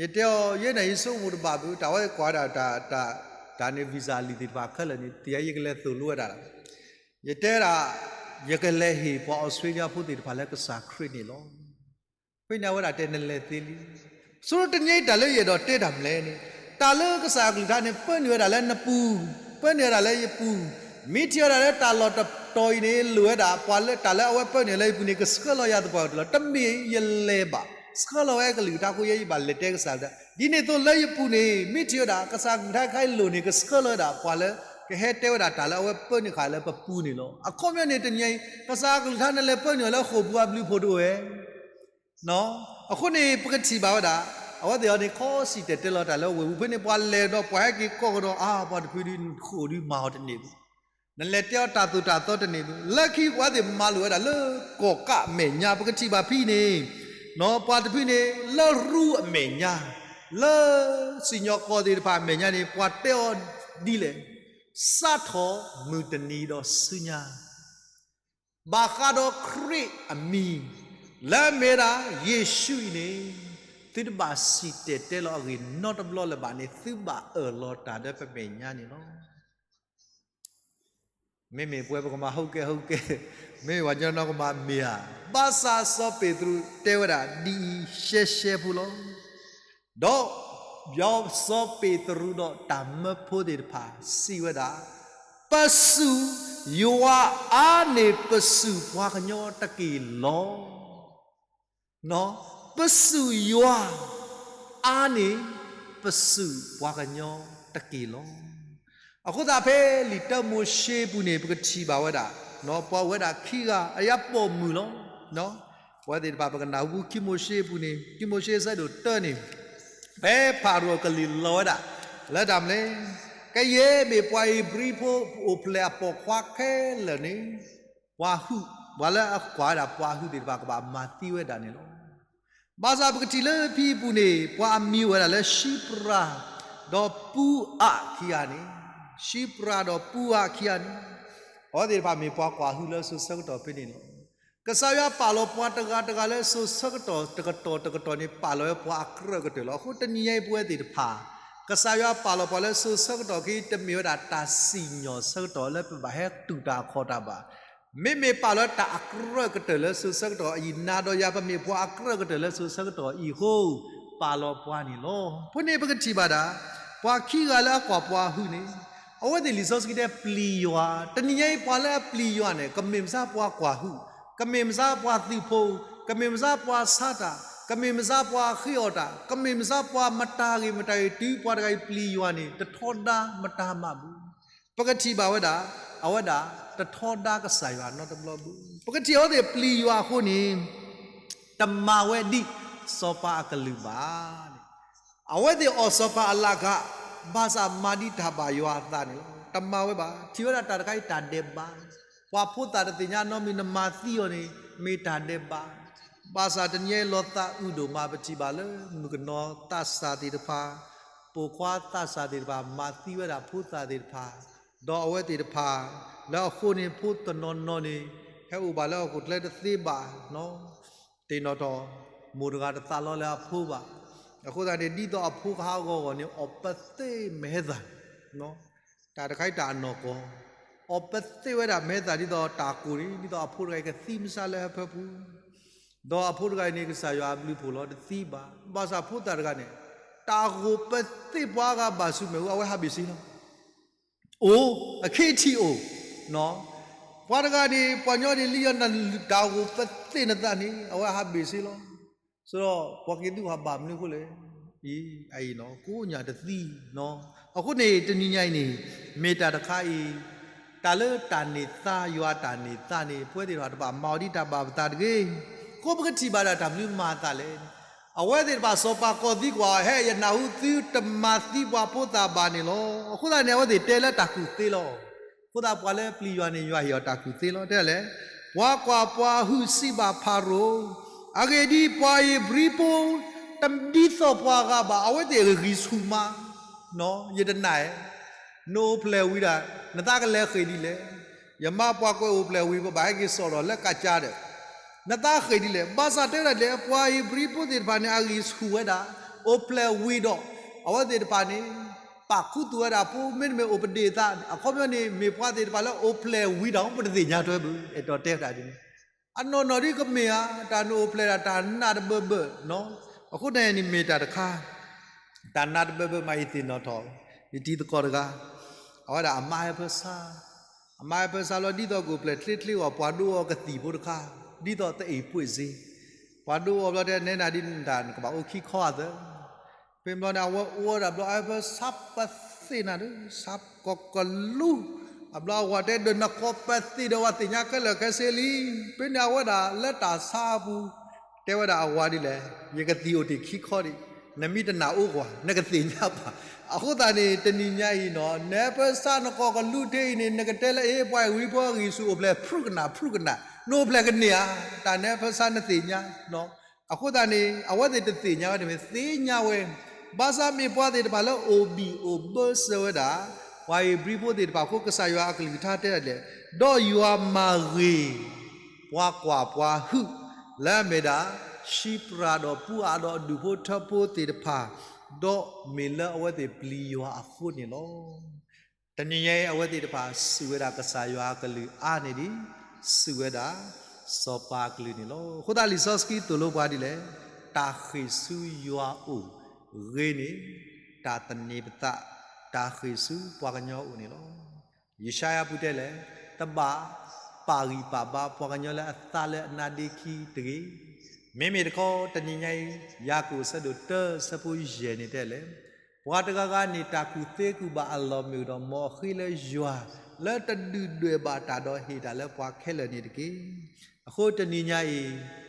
ယတဲအီၤ ယဲန့ၣ် ယဆိကမိၣ်တဘၣ်ဘၣ်, တၢ်ဝဲကွၢ်ဒၣ်တၢ်, တၢ်န့ၣ် visa လံာ်သ့ၣ်တဖၣ်ခဲလၢာ်န့ၣ် တယၤယကလဲၤသိၣ်လိဝဲဒၣ်လီၤ. ယတဲဒၣ်, ယကလဲၤဟ့ၣ်ပှၤအီစထြ့လယါဖိသ့ၣ်တဖၣ်လၢကစၢ်ခရံာ်န့ၣ်လီၤ. ဖဲန့ၣ်အဝဲဒၣ်တဲနလဲၤသ့လံ. ဆိတနံၤအံၤတၢ်လၢယအဲၣ်ဒိးတဲတၢ်မနုၤလဲၣ်န့ၣ်, တၢ်လၢကစၢ်အကလုၢ်ကထါန့ၣ် ပၢနုာ်ဝဲဒၣ်လၢနပူၤ, ပၢနုာ်ဝဲဒၣ်လၢယပူၤ, မ့ၢ်ထံၣ်ဝဲဒၣ်လၢတၢ်လီၢ်တတီၤအံၤန့ၣ် လိၣ်ဝဲဒၣ် ပှၤလၢတၢ်လၢအဝဲပၢနုာ်လၢယပူၤန့ၣ် ကဆှၢလီၤယၤသပှၢ်ကတၢၢ်လီၤ. တမ့ၢ်ယလဲၤဘၣ်, ဆှၢလီၤဝဲကလုၢ်ကထါအဃိ ယဲယဘၣ်လဲၤတဲကစၢ်အကလုၢ်ကထါ. ဒ်န့ၣ်အသိးလၢယပူၤန့ၣ် မ့ၢ်ထံၣ်ဝဲဒၣ် ကစၢ်အကလုၢ်ကထါတခါအံၤလိၣ်န့ၣ် ကဆှၢလီၤဝဲဒၣ်ပှၤလၢ ကဟဲတဲဝဲဒၣ်တၢ်လၢအဝဲပၢနုာ်ဃာ်လၢပပူၤန့ၣ်လီၤ. အခီပညီန့ၣ် တနံၤအံၤ ကစၢ်အကလုၢ်ကထါန့ၣ် လဲၤပၢနုာ်အီၤလၢဃိာ်ပူၤအဘျုးအဖှိၣ်တအိၣ်ဝဲ အဃိန့ၣ် ပကထံၣ်ဘၣ်ဝဲဒၣ် အဝဲသ့ၣ်အံၤန့ၣ် ခီစံၣ်တဲၤတဲလီၤတၢ်လၢဝ့ၢ်ပူၤဖဲန့ၣ် ပှၤလဲၤဒီးပှၤဟဲက့ၤကိးကဒီး အါ ပှၤတဖုဒုးဃိာ်ဒုးမၤအီၤတန့ၢ်ဘၣ်. နလဲၤတဲအီၤတၢ်သိၣ်တၢ်သီတန့ၢ်ဘၣ်. လၢခံပှၤသ့ၣ်မၤလိာ်ဝဲဒၣ်လၢကီၢ်ကးအမဲာ်ညါ ပကထံၣ်ဘၣ်ဖဲန့ၣ်, ပှၤတဖုန့ၣ် လၢရူအမဲာ်ညါ, လၢစံၣ်ညီၣ်ကွီၢ်သ့ၣ်တဖၣ်အမဲာ်ညါန့ၣ် ပှၤတဲအီၤဒ်လဲၣ်, စးထီၣ်မုၢ်တနံၤဒီးဆူညါ ဘၣ်ဃးဒီးခရံာ်အမံၤ, လၢအမ့ၢ်ဝဲဒၣ်ယ့ၣ်ၡူးအံၤန့ၣ်, သုတဘၣ်စံၣ်တဲၤတဲလီၤအဂ့ၢ်နီတဘျီလၢၤဘၣ်န့ၣ် သုဘၣ်အၢၣ်လီၤတၢ်ဒီးပမဲာ်ညါန့ၣ်လီၤ. မ့မ့ၢ်ပဝဲပကမၤဟူးကဲဟူးကဲ, မ့မ့ၢ်ပှၤကညီနီၢ်ကမၤမ့ၢ်ဧါ, ဘၣ်ဆၣ်စီၤပ့းတရူးတဲဝဲဒၣ်ဒ်အံၤရှဲရှဲဖိလီၤ. ဒီး စီၤပ့းတရူးဒီးတၢ်မၢဖိသ့ၣ်တဖၣ်စံးဝဲဒၣ်, ပစူၢ်ယွၤအါန့ၢ်ပစူၢ်ပှၤကညီတက့ၢ်လီၤ. ပစူၢ်ယွၤအါန့ၢ်ပစူၢ်ပှၤကညီတက့ၢ်လီၤ. အဃိသတးဖဲလံာ်တၢမိၤၡ့အပူၤန့ၣ် ပကထံၣ်ဘၣ်ဝဲဒၣ်, ပှၤအိၣ်ဝဲဒၣ်ခံဂၤအယါပိာ်မုၣ်လီၤ. ပဝဲသ့ၣ်တဖၣ်ပကနၢ်ဟူခံမိၤၡ့အပူၤန့ၣ် ခံမိၤၡ့ဆၢဒိၣ်တၢန့ၣ်, ဖဲဖၤရိၤကလံၤလီၤဝဲဒၣ်, လၢတၢ်မနုၤလဲၣ်, ကယဲၢ်မ့ၢ်ပှၤဧ့ၤဘြံၤဖိအိၣ်ဖျဲၣ်အပိာ်ခွါခဲလၢာ်န့ၣ် ပှၤဟုၣ်, ပှၤလၢအကွၢ်ဝဲဒၣ်ပှၤဟုၣ်သ့ၣ်တဖၣ်ကဘၣ်မၤသံဝဲဒၣ်န့ၣ်လီၤ. ဘၣ်ဆၣ်ပကထံၣ်လၢဖံအပူၤန့ၣ် ပှၤအမံၤအိၣ်ဝဲဒၣ်လၢ ၡံပြၤ ဒီးပူအးခံဂၤန့ၣ်, ၡံပြၤဒီးပူအးခံဂၤန့ၣ်, အဝဲသ့ၣ်တဖၣ်မ့ၢ်ပှၤကွၢ်ဟုၣ်လၢစိၤဆၢကတီၢ်ဖဲန့ၣ်လီၤ. ကစၢ်ယွၤပာ်လီၤပှၤတဂၤတဂၤလၢစိၤဆၢကတီၢ်တကတီၢ်တကတီၢ်န့ၣ် ပာ်လီၤဝဲပှၤအကြၢးကတၢၢ်လီၤ. အဃိတနံၤညါအံၤပဝဲသ့ၣ်တဖၣ် ကစၢ်ယွၤပာ်လီၤပှၤလၢစိၤဆၢကတီၢ်ခံ တမ့ၢ်ဝဲဒၣ်တၢ်စံၣ်ညီၣ်ဆၢကတီၢ်လၢပဘၣ်ဟဲတူၢ်တၢ်အခီၣ်တၢ်ဘၣ်, မ့မ့ၢ်ပာ်လီၤတၢ်အကြၢးကတၢၢ်လၢစိၤဆၢကတီၢ်အံၤ နၤဒီးယၤပမ့ၢ်ပှၤအကြၢးကတၢၢ်လၢစိၤဆၢကတီၢ်အံၤအဃိ ပာ်လီၤပှၤန့ၣ်လီၤ. အဃိန့ၣ်ပကထံၣ်ဘၣ်ဒၣ် ပှၤခံဂၤလၢအကွၢ်ပှၤဟုၣ်န့ၣ်, အဝဲသ့ၣ်လံာ်စီဆှံတဲပျံၤယွၤ, တနံၤညါအံၤပှၤလၢအပျံၤယွၤန့ၣ် ကမ့ၢ်မ့ၢ်စ့ၢ်ပှၤကွၢ်ဟုၣ်, ကမ့ၢ်မ့ၢ်စ့ၢ်ပှၤသုးဖိ, ကမ့ၢ်မ့ၢ်စ့ၢ်ပှၤဆါတၢ်, ကမ့ၢ်မ့ၢ်စ့ၢ်ပှၤဃ့အီၣ်တၢ်, ကမ့ၢ်မ့ၢ်စ့ၢ်ပှၤမတၤဂ့ၤမတၤဂ့ၤ တုၤပှၤတဂၤအံၤပျံၤယွၤန့ၣ် တထီဒါမတၤမးဘၣ်. ပကထံၣ်ဘၣ်ဝဲဒၣ်, အဝဲဒၣ်တထီဒါကစၢ်ယွၤနီတဘျီဘၣ်. ပကထံၣ်အဝဲသ့ၣ်ပျံၤယွၤအဃိန့ၣ် တမၤဝဲဒ်စီၤပၤအကလုၢ်ဘၣ်န့ၣ်, အဝဲသ့ၣ်အီၣ်စီၤပၤအလၢ်က, ဘၣ်ဆၣ်မၤဒ်တၢ်ဘၣ်ယွၤအသးန့ၣ်လီၤ. တမၤဝဲဘၣ်. ထံၣ်ဝဲဒၣ်တၢ်တခါအံၤတၢ်ဒဲးဘး, ပှၤဖိသၣ်တသ့ၣ်ညါနီတမံၤ နမၤသံအီၤန့ၣ် မ့ၢ်တၢ်ဒဲးဘး. ဘၣ်ဆၣ်တနံၤညါအံၤလီၤသးအုးဒိၣ်မး ပထံၣ်ဘၣ်လၢမုၣ်ကနီၤသးစၢ်သ့ၣ်တဖၣ်, ပိာ်ခွါသးစၢ်သ့ၣ်တဖၣ် မၤသံဝဲဒၣ်ဖိသၣ်သ့ၣ်တဖၣ်, ဒီးအဝဲသ့ၣ်တဖၣ် လၢအဃိန့ၣ် ဖိတနီၤနီၤန့ၣ် ဟဲအိၣ်ဘၣ်လၢဟီၣ်ခိၣ်ချၢတသ့ဘၣ် သ့ၣ်နီၣ်ထီၣ်, မိၢ်တဂၤတသးလီလၢအဖိဘၣ်. အဃိသတးန့ၣ် ဒ်သိးအဖိကဟးဂီၤဂီၤန့ၣ် အီၣ်ပသ့ၣ်မဟဲသၣ်, တၢ်တခါအံၤတၢ်အနီၢ်ကီၢ်, အီၣ်ပသ့ၣ်ဝဲဒၣ်မဟဲသၣ် ဒ်သိးတၢ်ကိၢ်န့ၣ် ဒ်သိးအဖိတဂၤအံၤကသံမဆါလၢဟၢဖၢပူၤ, ဒီးအဖိတဂၤအံၤန့ၣ် ကစၢ်ယွၤအဘျုးဖှိၣ်လီၤ တသံဘၣ်. ဘၣ်ဆၣ်ဖိသၣ်တဂၤန့ၣ် တၢ်ဂိၢ်ပသ့ၣ်ပှၤအါဂၤဘၣ်ဆူမဲာ်ဟူ အဝဲဟးဘ့ၣ်စ့လီၤ. အိၣ်, အခ့ထံၣ်အိၣ်, ပှၤတဂၤန့ၣ် ပှၤညီန့ၣ် လံယီနၤ တၢ်ဂိၢ်ပသ့ၣ်နသးန့ၣ် အဝဲဟးဘ့ၣ်စ့လီၤ. ဆိုတော့ ပှၤက့ၤသူၣ်ဟးဘၣ်မနုၤအဃိလဲၣ်, အံၤနီၤ ကိးညၣ်တသံနီၤ. အဃိန့ၣ် တနံၤညါအံၤန့ၣ် မ့ၢ်တၢ်တခါအံၤ တၢ်လၢတၢ်န့ၢ်သါ ယွၤတၢ်န့ၢ်သါန့ၣ် ပဝဲသ့ၣ်တဖၣ်တဘၣ်မၤအီၤဒ်တၢ်ဘၣ်ပသးတဂ့ၤ. အဃိပကထံၣ်ဘၣ်ဒၣ်တၢ်မနုၤမၤအသးလဲၣ်. အဝဲသ့ၣ်တဖၣ်စီၤပၤကိးသံကွၢ်အီၤ ဟဲ ယနၢ်ဟူသုတမၤသံပှၤဖိသၣ်ဘၣ်န့ၣ်လီၤ. အဃိသတးန့ၣ် အဝဲသ့ၣ်တဲလၢတၢ်ကူၣ်သ့လီၤ. အဃိသတးပှၤလၢပျံၤယွၤန့ၣ် ယွၤဟ့ၣ်အီၤတၢ်ကူၣ်သ့လီၤ. တဲလဲၣ်, ပှၤကွၢ်ပှၤဟုၣ်စံးဘၣ်ဖၤရိၤ, အဂ့ၢ်ဒ်အံၤ, ပှၤဧ့ၤဘြံၤဖိ တဒ်သိးပှၤဂၤဘၣ်. အဝဲသ့ၣ်ဂံၢ်ဆူၣ်မး, ယတနာ်, နအိၣ်ဖျဲၣ်ဝံၤဒၣ် နသးကလဲၤဃ့ၢ်ဒ်လဲၣ်. ယမါပှၤကွဲးအိၣ်ဖျဲၣ်ဝံၤ ပဘၣ်ဟဲက့ၤစိာ်ဒီးလၢကးကးဒီး နသးဃ့ၢ်ဒ်လဲၣ်. ဘၣ်ဆၣ်တဲဝဲဒၣ်ဒ်လဲၣ်, ပှၤဧ့ၤဘြံၤဖိသ့ၣ်တဖၣ်န့ၣ် အဂံၢ်ဆူၣ်ဝဲဒၣ်, အိၣ်ဖျဲၣ်ဝံၤဒီး အဝဲသ့ၣ်တဖၣ်န့ၣ် ပာ်ခူသူၣ်ဝဲဒၣ်ဖိ မ့တမ့ၢ်အိၣ်ပဒ့ၣ်အသး, အခီပညီန့ၣ် မ့ၢ်ပှၤသ့ၣ်တဖၣ်လၢအိၣ်ဖျဲၣ်ဝံၤဒီး ပတသ့ၣ်ညါထွဲဘၣ်, အဲၣ်ဒိးတဲဝဲဒၣ်ဒ်န့ၣ်. အနီၢ်နီၢ်ဒ်ကမ့ၢ်ဧါ, တၢ်နအိၣ်ဖျဲၣ်ဒၣ်တၢ်နးတဘၢဘၢနီၤ. အဃိန့ၣ်န့ၣ်မ့ၢ်တၢ်တခါ တၢ်နးတဘၢဘၢမးအံၤသ့ၣ်နီၣ်ထီၣ်, ယတံၤသကိးတဂၤ, အဝဲဒၣ်အမါဟဲဖၢဆါ, အမါဟဲဖၢဆါလီၤ ဒ်သိးကအိၣ်ဖျဲၣ်ချ့ချ့အဂီၢ် ပှၤဒိအီၤကသံၣ်ဖိတခါ, ဒ်သိးသအ့ၣ်ပှ့ၢ်စ့, ပှၤဒိအီၤဘျီတဲနဲဒၣ်ဒ်နတၢ်နကဘၣ်အိၣ်ခံခီအသၢ. ဖဲဘျီန့ၣ် အဝဲအိၣ်ဝဲဒၣ်ဘျီ အဟဲဖၢဆါပသ့ၣ်နၤဒီး ဆါကီးကလူ, အဘျီအဝၤတဲဒီးနကီးပသ့ၣ်ဒီး ဝၤသ့ၣ်ညါခဲလၢာ်ခဲဆ့လံ. ဖဲန့ၣ်အဝဲဒၣ်လၢတၢ်ဆါအပူၤ တဲဝဲဒၣ်အဝၤဒ်လဲၣ်, ယကသံၣ်အိၣ်တ့ၢ်ခံခီဒံး နမ့ၢ်တနာ်အိၣ်ကွၢ် နကသ့ၣ်ညါဘၣ်. အဃိသတးန့ၣ် တနံၤညါအံၤနီၤ နၢပၢၢ်ဆၣ်နကိးကလူးတ့ၢ်အံၤန့ၣ် နကတဲလၢအ့ ပှၤအံၤဝံဖိအဂံၢ်ဆူၣ်အိၣ်ဖျဲၣ် ဖြူၣ်ကနၣ် ဖြူၣ်ကနၣ် နအိၣ်ဖျဲၣ်ကန့ၢ်ဧါ. တၢ်နၢပၢၢ်ဆၣ်နသ့ၣ်ညါ အဃိသတးန့ၣ် အဝဲသ့ၣ်တသ့ၣ်ညါဝဲတမ့ၢ် သ့ၣ်ညါဝဲ ဘၣ်ဆၣ်မ့ၢ်ပှၤသ့ၣ်တဖၣ်လၢအိၣ်ဘံၣ်အိၣ်ဘၢစၢၤဝဲဒၣ် ပှၤဧ့ၤဘြံၤဖိသ့ၣ်တဖၣ်အဃိ ကစၢ်ယွၤအကလုၢ်ကထါတဲဒ်လဲၣ်, ဒီးယွၤမၤဂ့ၤ ပှၤကွၢ်ပှၤဟုၣ် လၢအမ့ၢ်ဒၣ် ဆံးပြၢ်ဒီးပူအါဒီးအဒူၣ်ဖိထၢဖိသ့ၣ်တဖၣ်, ဒီးမ့ၢ်လၢအဝဲသ့ၣ်ပျံၤယွၤအဃိန့ၣ်လီၤ. တနံၤညါအံၤ အဝဲသ့ၣ်တဖၣ်စူၢ်ဝဲဒၣ်ကစၢ်ယွၤအကလုၢ်အါန့ၢ်ဒံး စူၢ်ဝဲဒၣ် စီၤပၤအကလုၢ်န့ၣ်လီၤ. အဃိသတးလံာ်စီဆှံသိၣ်လိပှၤဒ်လဲၣ်, တၢ်ဃ့ၢ်ဆူယွၤအအိၣ်ဂ့ၤန့ၣ် တၢ်သန့ၤပသး တၢ်ဃ့ၢ်ဆူပှၤကညီအအိၣ်န့ၣ်လီၤ. ယၡါယၤပူၤတဲလဲၣ်, တဘၣ်ပာ်ဂံၢ်ပာ်ဘါပှၤကညီလၢအသးလၢအနါဒ့ခံတဂ့ၤ. မ့မ့ၢ်တခီ တနံၤညါအံၤ ယၤကိာ်အဆၢဒိၣ်တၢအဆၢဖိယဲၢ်န့ၣ်တဲလဲၣ်, ပှၤတဂၤဂၤန့ၣ် တၢ်ကူၣ်သ့ကူၣ်ဘၣ်အလီၢ်မ့ၢ်ဒီး မ်အဃ့လၢယွၤ လၢတဒုၣ်ဒွဲၣ်ဘၣ်တၢ်ဒီးဟ့ၣ်တၢ်လၢပှၤခဲလၢာ်န့ၣ်တက့ၢ်. အဃိတနံၤညါအံၤ